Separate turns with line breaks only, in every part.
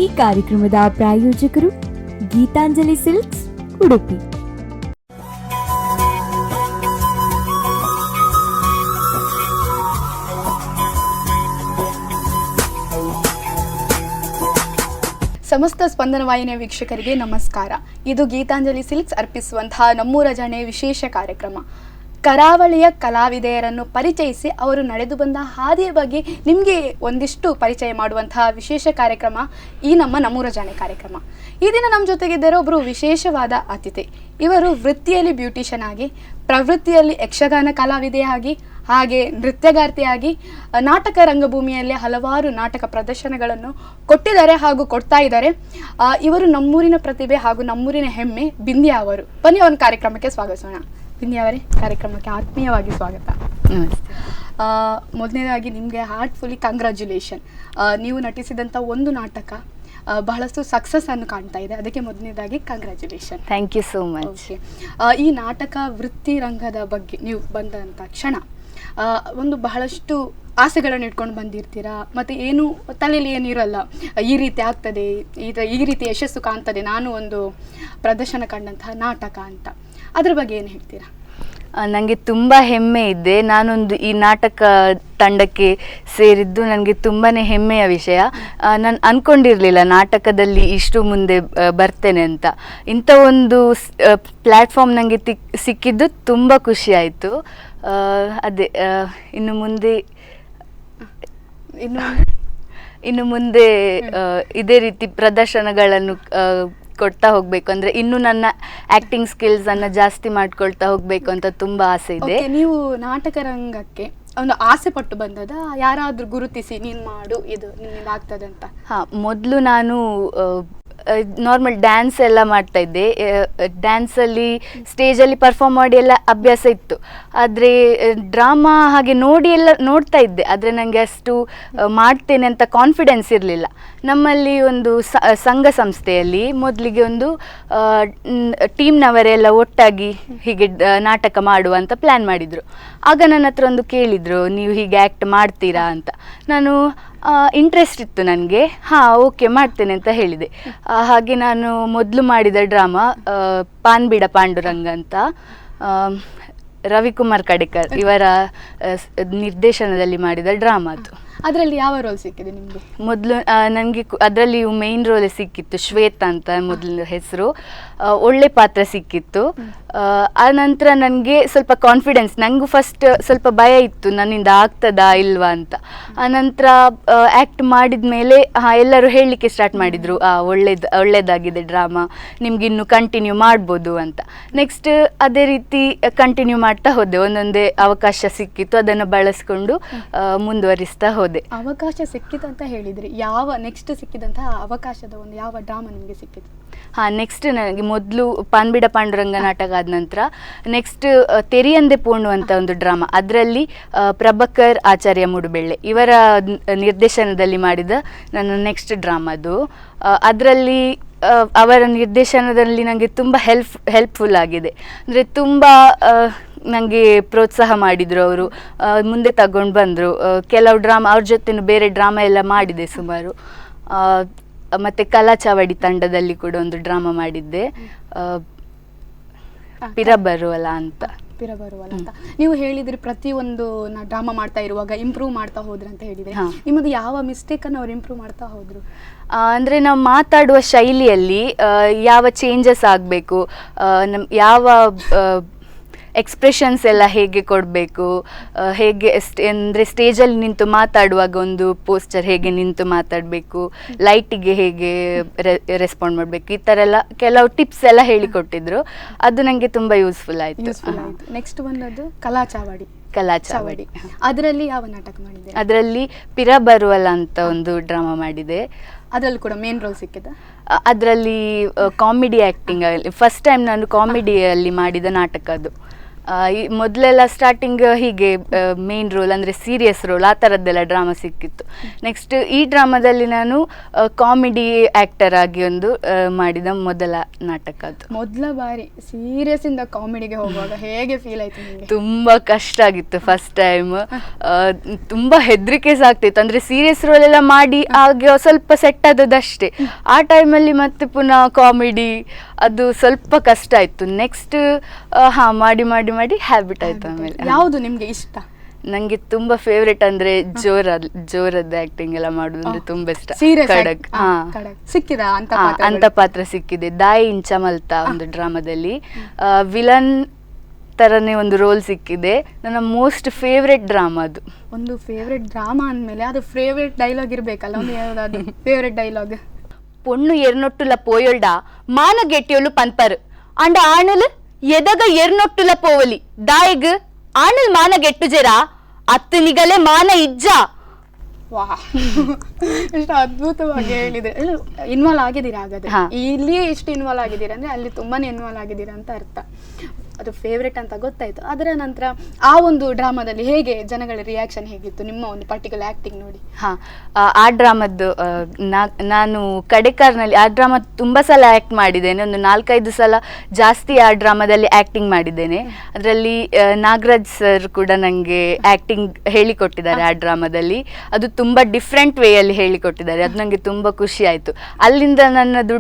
ಈ ಕಾರ್ಯಕ್ರಮದ ಪ್ರಾಯೋಜಕರು ಗೀತಾಂಜಲಿ ಸಿಲ್ಕ್ಸ್, ಉಡುಪಿ.
ಸಮಸ್ತ ಸ್ಪಂದನ ವಾಹಿನಿಯ ವೀಕ್ಷಕರಿಗೆ ನಮಸ್ಕಾರ. ಇದು ಗೀತಾಂಜಲಿ ಸಿಲ್ಕ್ಸ್ ಅರ್ಪಿಸುವಂತಹ ನಮ್ಮೂರ ಜಣೆ ವಿಶೇಷ ಕಾರ್ಯಕ್ರಮ. ಕರಾವಳಿಯ ಕಲಾವಿದೆಯರನ್ನು ಪರಿಚಯಿಸಿ ಅವರು ನಡೆದು ಬಂದ ಹಾದಿಯ ಬಗ್ಗೆ ನಿಮಗೆ ಒಂದಿಷ್ಟು ಪರಿಚಯ ಮಾಡುವಂತಹ ವಿಶೇಷ ಕಾರ್ಯಕ್ರಮ ಈ ನಮ್ಮ ನಮ್ಮೂರ ಜಾಣೆ ಕಾರ್ಯಕ್ರಮ. ಈ ದಿನ ನಮ್ಮ ಜೊತೆಗಿದ್ದರೆ ಒಬ್ಬರು ವಿಶೇಷವಾದ ಅತಿಥಿ. ಇವರು ವೃತ್ತಿಯಲ್ಲಿ ಬ್ಯೂಟಿಷಿಯನ್ ಆಗಿ, ಪ್ರವೃತ್ತಿಯಲ್ಲಿ ಯಕ್ಷಗಾನ ಕಲಾವಿದೆಯಾಗಿ, ಹಾಗೆ ನೃತ್ಯಗಾರ್ತಿಯಾಗಿ, ನಾಟಕ ರಂಗಭೂಮಿಯಲ್ಲಿ ಹಲವಾರು ನಾಟಕ ಪ್ರದರ್ಶನಗಳನ್ನು ಕೊಟ್ಟಿದ್ದಾರೆ ಹಾಗೂ ಕೊಡ್ತಾ ಇದ್ದಾರೆ. ಇವರು ನಮ್ಮೂರಿನ ಪ್ರತಿಭೆ ಹಾಗೂ ನಮ್ಮೂರಿನ ಹೆಮ್ಮೆ ಬಿಂದ್ಯಾ ಅವರು. ಬನ್ನಿ, ಅವನ ಕಾರ್ಯಕ್ರಮಕ್ಕೆ ಸ್ವಾಗತಿಸೋಣ. ಬಿಂದ್ಯಾ ಅವರೇ, ಕಾರ್ಯಕ್ರಮಕ್ಕೆ ಆತ್ಮೀಯವಾಗಿ ಸ್ವಾಗತ.
ನಮಸ್ತೆ.
ಮೊದಲನೇದಾಗಿ ನಿಮಗೆ ಹಾರ್ಟ್ಫುಲಿ ಕಂಗ್ರ್ಯಾಚುಲೇಷನ್. ನೀವು ನಟಿಸಿದಂಥ ಒಂದು ನಾಟಕ ಬಹಳಷ್ಟು ಸಕ್ಸಸ್ ಅನ್ನು ಕಾಣ್ತಾ ಇದೆ. ಅದಕ್ಕೆ ಮೊದಲನೇದಾಗಿ congratulation.
Thank you so much.
Okay, ಈ ನಾಟಕ ವೃತ್ತಿ ರಂಗದ ಬಗ್ಗೆ ನೀವು ಬಂದಂಥ ಕ್ಷಣ ಒಂದು ಬಹಳಷ್ಟು ಆಸೆಗಳನ್ನು ಇಟ್ಕೊಂಡು ಬಂದಿರ್ತೀರಾ ಮತ್ತು ಏನು ತಲೆಯಲ್ಲಿ ಏನಿರಲ್ಲ, ಈ ರೀತಿ ಆಗ್ತದೆ, ಈ ರೀತಿ ಯಶಸ್ಸು ಕಾಣ್ತದೆ, ನಾನು ಒಂದು ಪ್ರದರ್ಶನ ಕಂಡಂತಹ ನಾಟಕ ಅಂತ. ಅದ್ರ ಬಗ್ಗೆ ಏನು ಹೇಳ್ತೀರಾ?
ನನಗೆ ತುಂಬ ಹೆಮ್ಮೆ ಇದೆ. ನಾನೊಂದು ಈ ನಾಟಕ ತಂಡಕ್ಕೆ ಸೇರಿದ್ದು ನನಗೆ ತುಂಬಾ ಹೆಮ್ಮೆಯ ವಿಷಯ. ನಾನು ಅಂದ್ಕೊಂಡಿರಲಿಲ್ಲ ನಾಟಕದಲ್ಲಿ ಇಷ್ಟು ಮುಂದೆ ಬರ್ತೇನೆ ಅಂತ. ಇಂಥ ಒಂದು ಪ್ಲ್ಯಾಟ್ಫಾರ್ಮ್ ನನಗೆ ಸಿಕ್ಕಿದ್ದು ತುಂಬ ಖುಷಿ ಆಯಿತು. ಅದೇ, ಇನ್ನು ಮುಂದೆ
ಇನ್ನು
ಇನ್ನು ಮುಂದೆ ಇದೇ ರೀತಿ ಪ್ರದರ್ಶನಗಳನ್ನು ಕೊಡ್ತಾ ಹೋಗಬೇಕು. ಅಂದರೆ ಇನ್ನೂ ನನ್ನ ಆ್ಯಕ್ಟಿಂಗ್ ಸ್ಕಿಲ್ಸನ್ನು ಜಾಸ್ತಿ ಮಾಡ್ಕೊಳ್ತಾ ಹೋಗಬೇಕು ಅಂತ ತುಂಬ ಆಸೆ ಇದೆ.
ಓಕೆ, ನೀವು ನಾಟಕ ರಂಗಕ್ಕೆ ಒಂದು ಆಸೆ ಪಟ್ಟು ಬಂದದ, ಯಾರಾದ್ರೂ ಗುರುತಿಸಿ ನೀನ್ ಮಾಡು, ಇದು ನಿನ್ನಿಂದ ಆಗ್ತದೆ ಅಂತ?
ಹಾಂ, ಮೊದಲು ನಾನು ನಾರ್ಮಲ್ ಡ್ಯಾನ್ಸ್ ಎಲ್ಲ ಮಾಡ್ತಾ ಇದ್ದೆ. ಡ್ಯಾನ್ಸಲ್ಲಿ ಸ್ಟೇಜಲ್ಲಿ ಪರ್ಫಾರ್ಮ್ ಮಾಡಿ ಎಲ್ಲ ಅಭ್ಯಾಸ ಇತ್ತು. ಆದರೆ ಡ್ರಾಮಾ ಹಾಗೆ ನೋಡಿ ಎಲ್ಲ ನೋಡ್ತಾ ಇದ್ದೆ. ಆದರೆ ನನಗೆ ಅಷ್ಟು ಮಾಡ್ತೇನೆ ಅಂತ ಕಾನ್ಫಿಡೆನ್ಸ್ ಇರಲಿಲ್ಲ. ನಮ್ಮಲ್ಲಿ ಒಂದು ಸಂಘ ಸಂಸ್ಥೆಯಲ್ಲಿ ಮೊದಲಿಗೆ ಒಂದು ಟೀಮ್ನವರೆಲ್ಲ ಒಟ್ಟಾಗಿ ಹೀಗೆ ನಾಟಕ ಮಾಡುವ ಅಂತ ಪ್ಲ್ಯಾನ್ ಮಾಡಿದರು. ಆಗ ನನ್ನ ಹತ್ರ ಒಂದು ಕೇಳಿದರು, ನೀವು ಹೀಗೆ ಆ್ಯಕ್ಟ್ ಮಾಡ್ತೀರಾ ಅಂತ. ನಾನು ಇಂಟ್ರೆಸ್ಟ್ ಇತ್ತು ನನಗೆ, ಹಾಂ ಓಕೆ ಮಾಡ್ತೇನೆ ಅಂತ ಹೇಳಿದೆ. ಹಾಗೆ ನಾನು ಮೊದಲು ಮಾಡಿದ ಡ್ರಾಮಾ ಪಾನ್ಬಿಡ ಪಾಂಡುರಂಗ ಅಂತ, ರವಿಕುಮಾರ್ ಕಡೇಕರ್ ಇವರ ನಿರ್ದೇಶನದಲ್ಲಿ ಮಾಡಿದ ಡ್ರಾಮಾ ಅದು.
ಅದರಲ್ಲಿ ಯಾವ ರೋಲ್ ಸಿಕ್ಕಿದೆ ನಿಮಗೆ?
ಮೊದಲು ನನಗೆ ಅದರಲ್ಲಿ ಮೇನ್ ರೋಲ್ ಸಿಕ್ಕಿತ್ತು, ಶ್ವೇತಾ ಅಂತ ಮೊದಲ ಹೆಸರು. ಒಳ್ಳೆ ಪಾತ್ರ ಸಿಕ್ಕಿತ್ತು. ಆ ನಂತರ ನನಗೆ ಸ್ವಲ್ಪ ಕಾನ್ಫಿಡೆನ್ಸ್, ನನಗೂ ಫಸ್ಟ್ ಸ್ವಲ್ಪ ಭಯ ಇತ್ತು ನನ್ನಿಂದ ಆಗ್ತದಾ ಇಲ್ವಾ ಅಂತ. ಆ ನಂತರ ಆ್ಯಕ್ಟ್ ಮಾಡಿದ ಮೇಲೆ ಎಲ್ಲರೂ ಹೇಳಲಿಕ್ಕೆ ಸ್ಟಾರ್ಟ್ ಮಾಡಿದರು, ಒಳ್ಳೇದಾಗಿದೆ ಡ್ರಾಮಾ, ನಿಮ್ಗೆ ಇನ್ನು ಕಂಟಿನ್ಯೂ ಮಾಡ್ಬೋದು ಅಂತ. ನೆಕ್ಸ್ಟ್ ಅದೇ ರೀತಿ ಕಂಟಿನ್ಯೂ ಮಾಡ್ತಾ ಹೋದೆ. ಒಂದೊಂದೇ ಅವಕಾಶ ಸಿಕ್ಕಿತ್ತು, ಅದನ್ನು ಬಳಸಿಕೊಂಡು ಮುಂದುವರಿಸ್ತಾ ಹೋದೆ.
ಅವಕಾಶ ಸಿಕ್ಕಿತು ಅಂತ ಹೇಳಿದ್ರಿ, ಯಾವ ನೆಕ್ಸ್ಟ್ ಸಿಕ್ಕಿದಂತಹ ಅವಕಾಶದ ಒಂದು ಯಾವ ಡ್ರಾಮಾ ನಿಮಗೆ ಸಿಕ್ಕಿತು?
ನೆಕ್ಸ್ಟ್ ನನಗೆ ಮೊದಲು ಪಾನ್ಬಿಡ ಪಾಂಡುರಂಗ ನಾಟಕ ಆದ ನಂತರ ನೆಕ್ಸ್ಟ್ ತೆರಿಯಂದೆ ಪೋಣು ಅಂತ ಒಂದು ಡ್ರಾಮಾ, ಅದರಲ್ಲಿ ಪ್ರಭಾಕರ್ ಆಚಾರ್ಯ ಮೂಡುಬೆಳ್ಳೆ ಇವರ ನಿರ್ದೇಶನದಲ್ಲಿ ಮಾಡಿದ ನನ್ನ ನೆಕ್ಸ್ಟ್ ಡ್ರಾಮಾ ಅದು. ಅದರಲ್ಲಿ ಅವರ ನಿರ್ದೇಶನದಲ್ಲಿ ನನಗೆ ತುಂಬ ಹೆಲ್ಪ್ಫುಲ್ ಆಗಿದೆ. ಅಂದರೆ ತುಂಬ ನನಗೆ ಪ್ರೋತ್ಸಾಹ ಮಾಡಿದರು ಅವರು, ಮುಂದೆ ತಗೊಂಡು ಬಂದರು. ಕೆಲವು ಡ್ರಾಮಾ ಅವ್ರ ಜೊತೆನೂ ಬೇರೆ ಡ್ರಾಮಾ ಎಲ್ಲ ಮಾಡಿದೆ ಸುಮಾರು. ಮತ್ತು ಕಲಾಚಾವಡಿ ತಂಡದಲ್ಲಿ ಕೂಡ ಒಂದು ಡ್ರಾಮಾ ಮಾಡಿದ್ದೆ, ಪಿರ ಬರುವಲ್ಲ ಅಂತ.
ಪಿರ ಬರುವಲ್ಲ ಅಂತ ನೀವು ಹೇಳಿದ್ರಿ. ಪ್ರತಿಯೊಂದು ಡ್ರಾಮಾ ಮಾಡ್ತಾ ಇರುವಾಗ ಇಂಪ್ರೂವ್ ಮಾಡ್ತಾ ಹೋದ್ರಿ ಅಂತ ಹೇಳಿದ್ರಿ. ನಿಮ್ಮದು ಯಾವ ಮಿಸ್ಟೇಕ್ ಅನ್ನು ಅವ್ರು ಇಂಪ್ರೂವ್ ಮಾಡ್ತಾ ಹೋದ್ರು?
ಅಂದ್ರೆ ನಾವು ಮಾತಾಡುವ ಶೈಲಿಯಲ್ಲಿ ಯಾವ ಚೇಂಜಸ್ ಆಗ್ಬೇಕು, ನಮ್ ಯಾವ ಎಕ್ಸ್ಪ್ರೆಷನ್ಸ್ ಎಲ್ಲ ಹೇಗೆ ಕೊಡ್ಬೇಕು, ಹೇಗೆ ಅಂದ್ರೆ ಸ್ಟೇಜಲ್ಲಿ ನಿಂತು ಮಾತಾಡುವಾಗ ಒಂದು ಪೋಸ್ಚರ್ ಹೇಗೆ ನಿಂತು ಮಾತಾಡ್ಬೇಕು, ಲೈಟಿಗೆ ಹೇಗೆ ರೆಸ್ಪಾಂಡ್ ಮಾಡ್ಬೇಕು, ಈ ಥರ ಎಲ್ಲ ಕೆಲವು ಟಿಪ್ಸ್ ಎಲ್ಲ ಹೇಳಿಕೊಟ್ಟಿದ್ರು. ಅದು ನಂಗೆ ತುಂಬಾ ಯೂಸ್ಫುಲ್ ಆಯ್ತು.
ಯೂಸ್ಫುಲ್ ಆಯ್ತು. ನೆಕ್ಸ್ಟ್ ಬಂದದ್ದು ಕಲಾಚಾವಡಿ.
ಕಲಾಚಾವಡಿ.
ಅದರಲ್ಲಿ ಯಾವ ನಾಟಕ ಮಾಡಿದೆ?
ಅದರಲ್ಲಿ ಪಿರ ಬರುವಲ್ಲ ಅಂತ ಒಂದು ಡ್ರಾಮಾ ಮಾಡಿದೆ.
ಅದರಲ್ಲಿ ಕೂಡ ಮೇನ್ ರೋಲ್ ಸಿಕ್ಕಿದ?
ಅದರಲ್ಲಿ comedy acting, first time ನಾನು ಕಾಮಿಡಿಯಲ್ಲಿ ಮಾಡಿದ ನಾಟಕ ಅದು. ಮೊದಲೆಲ್ಲ ಸ್ಟಾರ್ಟಿಂಗ್ ಹೀಗೆ ಮೇನ್ ರೋಲ್ ಅಂದರೆ ಸೀರಿಯಸ್ ರೋಲ್ ಆ ಥರದ್ದೆಲ್ಲ ಡ್ರಾಮಾ ಸಿಕ್ಕಿತ್ತು. ನೆಕ್ಸ್ಟ್ ಈ ಡ್ರಾಮಾದಲ್ಲಿ ನಾನು ಕಾಮಿಡಿ ಆ್ಯಕ್ಟರ್ ಆಗಿ ಒಂದು ಮಾಡಿದ ಮೊದಲ ನಾಟಕ ಅದು.
ಮೊದಲ ಬಾರಿ ಸೀರಿಯಸ್ ಇಂದ ಕಾಮಿಡಿಗೆ ಹೋಗುವಾಗ ಹೇಗೆ ಫೀಲ್ ಆಯ್ತು ನಿಮಗೆ?
ತುಂಬ ಕಷ್ಟ ಆಗಿತ್ತು ಫಸ್ಟ್ ಟೈಮ್. ತುಂಬ ಹೆದರಿಕೆ ಸಹ ಆಗ್ತಿತ್ತು. ಅಂದರೆ ಸೀರಿಯಸ್ ರೋಲ್ ಎಲ್ಲ ಮಾಡಿ ಹಾಗೆ ಸ್ವಲ್ಪ ಸೆಟ್ ಆದದ್ದಷ್ಟೇ. ಆ ಟೈಮಲ್ಲಿ ಮತ್ತೆ ಪುನಃ ಕಾಮಿಡಿ, ಅದು ಸ್ವಲ್ಪ ಕಷ್ಟ ಆಯಿತು. ನೆಕ್ಸ್ಟ್ ಹಾಂ ಮಾಡಿ ಮಾಡಿ ಮಾಡಿ ಹ್ಯಾಬಿಟ್ ಆಯಿತು. ಆಮೇಲೆ
ಯಾವುದು ನಿಮಗೆ ಇಷ್ಟ?
ನನಗೆ ತುಂಬ ಫೇವ್ರೆಟ್ ಅಂದರೆ ಜೋರದ್ದು ಆ್ಯಕ್ಟಿಂಗ್ ಎಲ್ಲ ಮಾಡೋದು ಅಂದರೆ ತುಂಬ ಇಷ್ಟ.
ಸೀರಿಯಸ್
ಖಡಕ್. ಹಾಂ,
ಸಿಕ್ಕಿದ ಅಂತ
ಅಂತ ಪಾತ್ರ ಸಿಕ್ಕಿದೆ. ದಾಯಿ ಇಂಚಮಲ್ತ ಒಂದು ಡ್ರಾಮಾದಲ್ಲಿ ವಿಲನ್ ಥರನೇ ಒಂದು ರೋಲ್ ಸಿಕ್ಕಿದೆ. ನನ್ನ most favourite drama ಅದು.
ಒಂದು ಫೇವ್ರೆಟ್ ಡ್ರಾಮಾ ಅಂದಮೇಲೆ ಅದು ಫೇವ್ರೆಟ್ ಡೈಲಾಗ್ ಇರಬೇಕಲ್ಲ, ಒಂದು ಯಾವುದಾದ್ರು ಫೇವ್ರೆಟ್ ಡೈಲಾಗ್?
ಪೊಣ್ಣು ಎರ್ನೊಟ್ಟುಲ ಪೋಯೊಲ್ಡ ಮಾನ ಗೆಟ್ಟಿಯೊಲು ಪನ್ಪರು, ಅಂಡ ಆಣಲ್ ಎದಗ ಎರ್ನೊಟ್ಟುಲ ಪೋವಲಿ, ದಾಯಿಗ್ ಆಣಲ್ ಮಾನ ಗೆಟ್ಟುಜೆರಾ, ಅತ್ತು ನಿಗಲೆ ಮಾನ ಇಜ್ಜ.
ವಾ, ಎಷ್ಟು ಅದ್ಭುತವಾಗಿ ಹೇಳಿದ್ರೆ. ಇನ್ವಾಲ್ವ್ ಆಗಿದ್ದೀರಾ ಹಾಗಾದ್ರೆ? ಇಲ್ಲಿಯೇ ಎಷ್ಟು ಇನ್ವಾಲ್ವ್ ಆಗಿದ್ದೀರಾ ಅಂದ್ರೆ ಅಲ್ಲಿ ತುಂಬಾನೇ ಇನ್ವಾಲ್ವ್ ಆಗಿದ್ದೀರಾ ಅಂತ ಅರ್ಥ. ಅದು ಫೇವ್ರೆಟ್ ಅಂತ ಗೊತ್ತಾಯ್ತು. ಅದರ ನಂತರ ಆ ಒಂದು ಡ್ರಾಮಾದಲ್ಲಿ ಹೇಗೆ ಜನಗಳ ರಿಯಾಕ್ಷನ್ ಹೇಗಿತ್ತು ನಿಮ್ಮ ಒಂದು ಪರ್ಟಿಕ್ಯುಲರ್ ಆಕ್ಟಿಂಗ್ ನೋಡಿ?
ಹಾಂ, ಆ ಡ್ರಾಮದ್ದು ನಾನು ಕಡೆಕಾರ್ನಲ್ಲಿ ಆ ಡ್ರಾಮಾ ತುಂಬ ಸಲ ಆ್ಯಕ್ಟ್ ಮಾಡಿದ್ದೇನೆ. ಒಂದು 4-5 ಸಲ ಜಾಸ್ತಿ ಆ ಡ್ರಾಮಾದಲ್ಲಿ ಆ್ಯಕ್ಟಿಂಗ್ ಮಾಡಿದ್ದೇನೆ. ಅದರಲ್ಲಿ ನಾಗರಾಜ್ ಸರ್ ಕೂಡ ನನಗೆ ಆ್ಯಕ್ಟಿಂಗ್ ಹೇಳಿಕೊಟ್ಟಿದ್ದಾರೆ ಆ ಡ್ರಾಮಾದಲ್ಲಿ. ಅದು ತುಂಬ ಡಿಫ್ರೆಂಟ್ ವೇಯಲ್ಲಿ ಹೇಳಿಕೊಟ್ಟಿದ್ದಾರೆ. ಅದು ನನಗೆ ತುಂಬ ಖುಷಿ ಆಯಿತು. ಅಲ್ಲಿಂದ ನನ್ನದು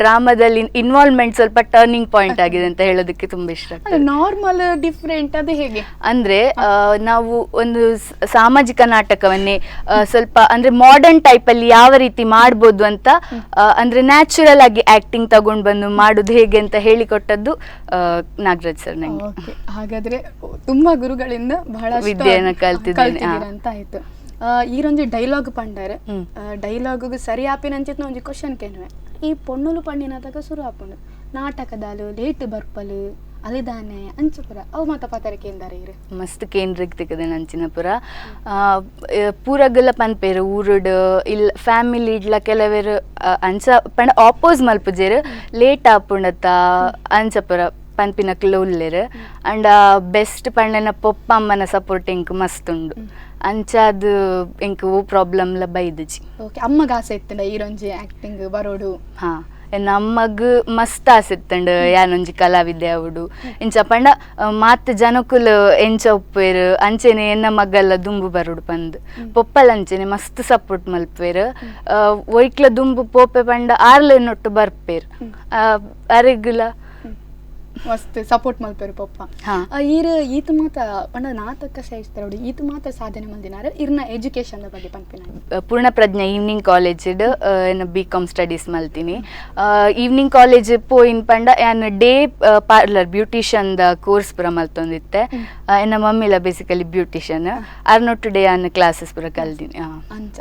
ಡ್ರಾಮಾದಲ್ಲಿ ಇನ್ವಾಲ್ವ್ಮೆಂಟ್ ಸ್ವಲ್ಪ ಟರ್ನಿಂಗ್ ಪಾಯಿಂಟ್ ಆಗಿದೆ ಅಂತ ಹೇಳೋದಕ್ಕೆ ತುಂಬ ಇಷ್ಟ.
ನಾರ್ಮಲ್ ಡಿಫ್ರೆಂಟ್ ಅದು ಹೇಗೆ
ಅಂದ್ರೆ ನಾವು ಒಂದು ಸಾಮಾಜಿಕ ನಾಟಕವನ್ನೇ ಸ್ವಲ್ಪ ಅಂದ್ರೆ ಮಾಡರ್ನ್ ಟೈಪ್ ಅಲ್ಲಿ ಯಾವ ರೀತಿ ಮಾಡ್ಬೋದು ಅಂತ, ಅಂದ್ರೆ ನ್ಯಾಚುರಲ್ ಆಗಿ ಆಕ್ಟಿಂಗ್ ತಗೊಂಡ್ ಬಂದು ಮಾಡುದು ಹೇಗೆ ಅಂತ ಹೇಳಿಕೊಟ್ಟದ್ದು ನಾಗರಾಜ್ ಸರ್ ನಂಗೆ.
ಹಾಗಾದ್ರೆ ತುಂಬಾ ಗುರುಗಳಿಂದ ಬಹಳ
ವಿದ್ಯೆಯನ್ನು ಕಲ್ತಿದ್ದೇನೆ
ಅಂತ ಆಯ್ತು. ಈರೊಂಜಿ ಡೈಲಾಗ್ ಪಂಡಾರೆ, ಡೈಲಾಗ್ ಸರಿ ಆಪಿನಂಚಿತ್ನ ಒಂಜಿ ಕ್ವಶನ್ ಕೇನುವೆ. ಈ ಪೊಣ್ಣುಲು ಪಣ್ಣಿನಾದಾಗ ಶುರು ಆಪುಂಡು ನಾಟಕದಾಲು ಲೇಟ್ ಬರ್ಪಲು ಅಲಿದಾನೆ ಅಂಚಪುರ ಅವು ಮಾತ ಪಾತ್ರ ಕೇಂದಾರೆ ಇರು
ಮಸ್ತ್ ಕೇಂದ್ರಕ್ಕೆ ತಿಕ್ಕದೆ ಅಂಚಿನಪುರ ಪೂರಗಲ ಪನ್ಪೇರು ಊರುಡು ಇಲ್ಲ ಫ್ಯಾಮಿಲಿ ಇಡ್ಲ ಕೆಲವೇರು ಅಂಚ ಪಂಡ ಆಪೋಸ್ ಮಲ್ಪುಜೇರು ಲೇಟ್ ಆಪುಂಡತ ಅಂಚಪುರ ಪನ್ಪಿನಕ್ಲ ಉಲ್ಲೇರು. ಅಂಡ್ ಬೆಸ್ಟ್ ಪಂಡನ ಪೊಪ್ಪ ಅಮ್ಮನ ಸಪೋರ್ಟ್ ಎಂಕ್ ಮಸ್ತ್ ಉಂಡು. ಅಂಚ ಅದು ಎಂಕ್ ಓ ಪ್ರಾಬ್ಲಮ್ಲ ಬೈದುಜಿ.
ಓಕೆ, ಅಮ್ಮಗ ಆಸೆ ಇತ್ತಂಡ ಈರೊಂಜಿ ಆಕ್ಟಿಂಗ್ ಬರೋಡು?
ಹಾಂ, ನಮ್ಮಗ್ ಮಸ್ತ್ ಆಸೆ ಇತ್ತಂಡು ಯಾನೊಂಜಿ ಕಲಾವಿದೆ ಅವಡು ಇಂಚ ಪಂಡ ಮಾತ್ ಜನಕುಲು ಎಂಚ ಉಪ್ಪೇರು ಅಂಚೆನೆ ಎನ್ನ ಮಗಲ್ಲ ದುಂಬು ಬರೋಡು ಪಂದ್ ಪೊಪ್ಪಲ ಅಂಚೆನೆ ಮಸ್ತ್ ಸಪೋರ್ಟ್ ಮಲ್ಪೇರು. ಒಯ್ಕ್ಲ ದುಂಬು ಪೋಪೆ ಪಂಡ ಆರ್ಲೆ ನೊಟ್ಟು ಬರ್ಪೇರು ಅರೆಗುಲ
ಮಸ್ತ್ ಸಪೋರ್ಟ್ ಮಲ್ಪೇರು ಪೊಪ್ಪ. ಈರ್ ಈತ ಮಾತ ಪಂಡ ನಾಟಕ ಶೈಸ್ತಾರೋಡು ಈತ ಮಾತ ಸಾಧನೆ ಮಲ್ದಿನಾರ ಇರ್ನ ಎಜುಕೇಶನ್ ಬಗ್ಗೆ ಪನ್ಪಿನ?
Poornaprajna evening college B Com studies ಮಲ್ತೀನಿ. Evening college ಪೋಯಿನ್ ಪಂಡ ಯಾನ್ day parlour beautician the course ಪೂರ ಮಲ್ತೊಂದಿತ್ತೆ. ಎನ್ನ ಮಮ್ಮಿಲ ಬೇಸಿಕಲಿ ಬ್ಯೂಟಿಷಿಯನ್, ಅರ್ನೊಟ್ಟು ಡೇ ಯಾನ್ ಕ್ಲಾಸಸ್ ಪೂರ ಕಲ್ದಿನಿ.
ಅಂಚ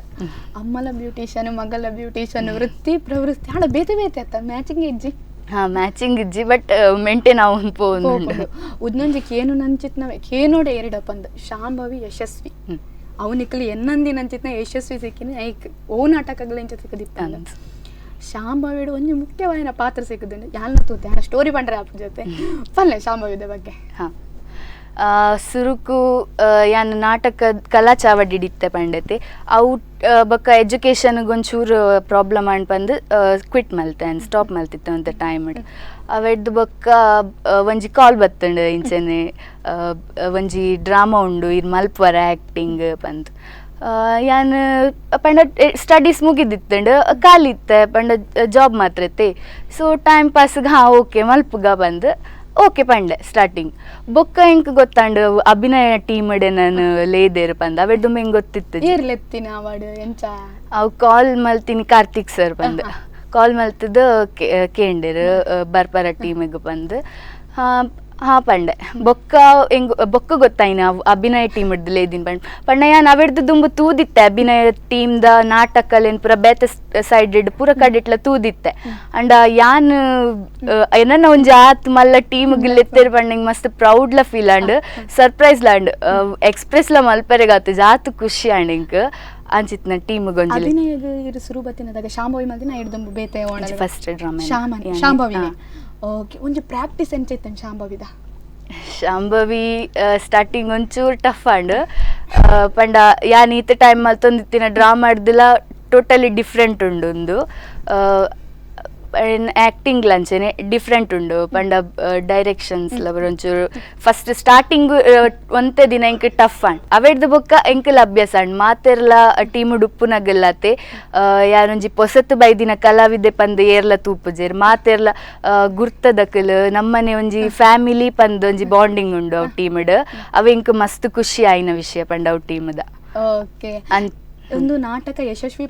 ಅಮ್ಮಲ ಬ್ಯೂಟಿಷಿಯನ್ ಮಗಲ ಬ್ಯೂಟಿಷಿಯನ್ ವೃತ್ತಿ ಪ್ರವೃತ್ತಿ ಹಣ ಬೇತೆ ಬೇತೆ ಅತ್ತ ಮ್ಯಾಚಿಂಗ್ ಇಜ್ಜಿ?
ಹಾ, ಮ್ಯಾಚಿಂಗ್ ಇಜ್ಜಿ ಬಟ್ ಮೇಂಟೈನ್ ಆವೊಂದು ಪೋವೊಂದುಂಡು.
ಉದ್ನೊಂಜಿ ಕೇನು ನಂಚಿತ್ನವೆ ಕೇನೋಡೆ ಎರಡಪ್ಪಂದು ಶಾಂಭವಿ ಯಶಸ್ವಿ ಅವನಿಕ್ಲಿ ಎನ್ನಂದಿ ನಂಚಿತ್ನ ಯಶಸ್ವಿ ಸಿಕ್ಕಿನ ಐಕ್ ಓ ನಾಟಕಗಳ ಇಂಚ ಸಿಕ್ಕದಿಪ್ಪ. ಶಾಂಭವಿಡು ಒಂಜಿ ಮುಖ್ಯವಾದ ಪಾತ್ರ ಸಿಕ್ಕುದುಂಡು ಯಾಲ್ನ ತೂತೆ ಹಣ ಸ್ಟೋರಿ ಪಂಡ್ರೆ ಆಪ್ ಜೊತೆ ಪಲ್ಲೆ ಶಾಂಭವಿದ ಬಗ್ಗೆ.
ಹಾಂ, ಸುರುಕು ಯಾನ್ ನಾಟಕ ಕಲಾ ಚಾವಡಿ ಇತ್ತೆ ಪಂಡತೆ ಅವು ಬೊಕ್ಕ ಎಜುಕೇಷನ್ಗೆ ಒಂಚೂರು ಪ್ರಾಬ್ಲಮ್ ಆಂಡ್ ಪಂದು ಕ್ವಿಟ್ ಮಲ್ತೆ ಆ್ಯಂಡ್ ಸ್ಟಾಪ್ ಮಲ್ತಿತ್ತು ಅಂತ ಟೈಮ್. ಅವೆಡ್ದು ಬೊಕ್ಕ ಒಂಜಿ ಕಾಲ್ ಬತ್ತಂಡು ಇಂಚನೆ ಒಂಜಿ ಡ್ರಾಮಾ ಉಂಡು ಇರ್ ಮಲ್ಪುವರ ಆ್ಯಕ್ಟಿಂಗ್ ಪಂದು. ಯಾನ್ ಪಂಡ ಸ್ಟಡೀಸ್ ಮುಗಿದಿತ್ತಂಡು ಖಾಲಿ ಇತ್ತೆ ಪಂಡ ಜಾಬ್ ಮಾತ್ರ ಇತ್ತೆ. ಸೊ ಟೈಮ್ ಪಾಸ್ಗೆ ಹಾಂ ಓಕೆ ಮಲ್ಪುಗ ಬಂದು ಓಕೆ ಪಂಡೆ ಸ್ಟಾರ್ಟಿಂಗ್. ಬೊಕ್ಕ ಎಂಕ್ ಗೊತ್ತಾಂಡು ಅಭಿನಯ ಟೀಮ್ ಅಡೆ ನಾನು ಲೇದೇರು ಪಂದ ಅವೆಡ್ದು ಹೆಂಗ್ ಗೊತ್ತಿತ್ತು.
ಏರ್ಲೆತ್ತಿನ ಅವಾರ್ಡ್ ಎಂಚ?
ಅವು ಕಾಲ್ ಮಲ್ತಿನಿ ಕಾರ್ತಿಕ್ ಸರ್ ಬಂದು ಕಾಲ್ ಮಲ್ತದ ಕೇಂಡೇರು ಬರ್ಪರ ಟೀಮಿಗೆ ಬಂದು. ಹಾಂ ಹಾಂ ಪಂಡೆ ಬೊಕ್ಕ ಎಂಗ್ ಬೊಕ್ಕ ಗೊತ್ತಾಯಿನ ಅಭಿನಯ ಟೀಮ್ ಹಿಡ್ದು ಲೇದಿನ ಪಂಡ ಪಂಡ ಯಾನ್ ಅವೆಡ್ದು ದುಂಬು ತೂದಿತ್ತೆ ಅಭಿನಯ ಟೀಮ್ದ ನಾಟಕಲೇನ್ ಪೂರ ಬೇತೆ ಸೈಡ್ ಪೂರ ಕಡಿಟ್ಲ ತೂದಿತ್ತೆ. ಅಂಡ ಯಾನ್ ಏನನ್ನ ಒಂಜಿ ಆತ್ ಮಲ್ಲ ಟೀಮ್ ಗಿಲ್ಲೆತ್ತೇರು ಪಂಡ ಮಸ್ತ್ ಪ್ರೌಡ್ಲ feel and surprise land ಎಕ್ಸ್ಪ್ರೆಸ್ಲ ಮಲ್ಪೆರೆಗಾತು ಜಾತ್ ಖುಷಿ ಆಂಡ್ ಇಂಕ್ ಅಂಚಿತ್ನ ಟೀಮ್ ಗೊಂಜಿ.
ಅಭಿನಯಗ್ ಇರು ಸುರು ಬತ್ತಿನದಾಗ ಶಾಂಭವಿ ಮಲ್ದಿನ ಹಿಡ್ದು ಬೇತೆ
ಫಸ್ಟ್ ಡ್ರಾಮಾ
ಶಾಂಭವಿ. ಓಕೆ, ಒಂಜಿ ಪ್ರಾಕ್ಟೀಸ್ ಎಂಚ ಇತ್ತಂಡ್ ಶಾಂಭವಿದ?
Shambhavi starting ಒಂಚೂರು ಟಫ್ ಆಂಡ್ ಪಂಡ ಯಾನ್ ಈತ ಟೈಮ್ ಮಲ್ತೊಂದಿತ್ತಿನ ಡ್ರಾಮಾ ಡ್ದುಲ ಟೋಟಲಿ ಡಿಫ್ರೆಂಟ್ ಉಂಡು ಉಂದು. ಆ್ಯಕ್ಟಿಂಗ್ ಲಂಚನೆ ಡಿಫ್ರೆಂಟ್ ಉಂಡು ಪಂಡ ಡೈರೆಕ್ಷನ್ಸ್ ಲ ಒಂಚೂರು ಫಸ್ಟ್ ಸ್ಟಾರ್ಟಿಂಗ್ ಒಂತೆ ದಿನ ಎಂಕ್ ಟಫ್ ಆಂಡ್. ಅವೆಡ್ದು ಬೊಕ್ಕ ಎಂಕಲ್ ಅಭ್ಯಾಸ ಆಂಡ್. ಮಾತೆರ್ಲ ಟೀಮ್ ಉಪ್ಪುನಗಲ್ಲಾತೆ ಯಾರೊಂಜಿ ಪೊಸತ್ ಬೈದಿನ ಕಲಾವಿದೆ ಪಂದ್ ಏರ್ಲ ತೂಪುಜೆರ್. ಮಾತೆರ್ಲ ಗುರ್ತದಕಲ್ ನಮ್ಮನೆ ಒಂಜಿ ಫ್ಯಾಮಿಲಿ ಪಂದ್ ಒಂಜಿ ಬಾಂಡಿಂಗ್ ಉಂಡು ಅವು ಟೀಮ್ಡ್. ಅವು ಎಂಕ್ ಮಸ್ತ್ ಖುಷಿ ಆಯಿನ ವಿಷಯ ಪಂಡ ಅವು ಟೀಮ್ದ.
ಓಕೆ, ಒಂದು ನಾಟಕ ಯಶಸ್ವಿ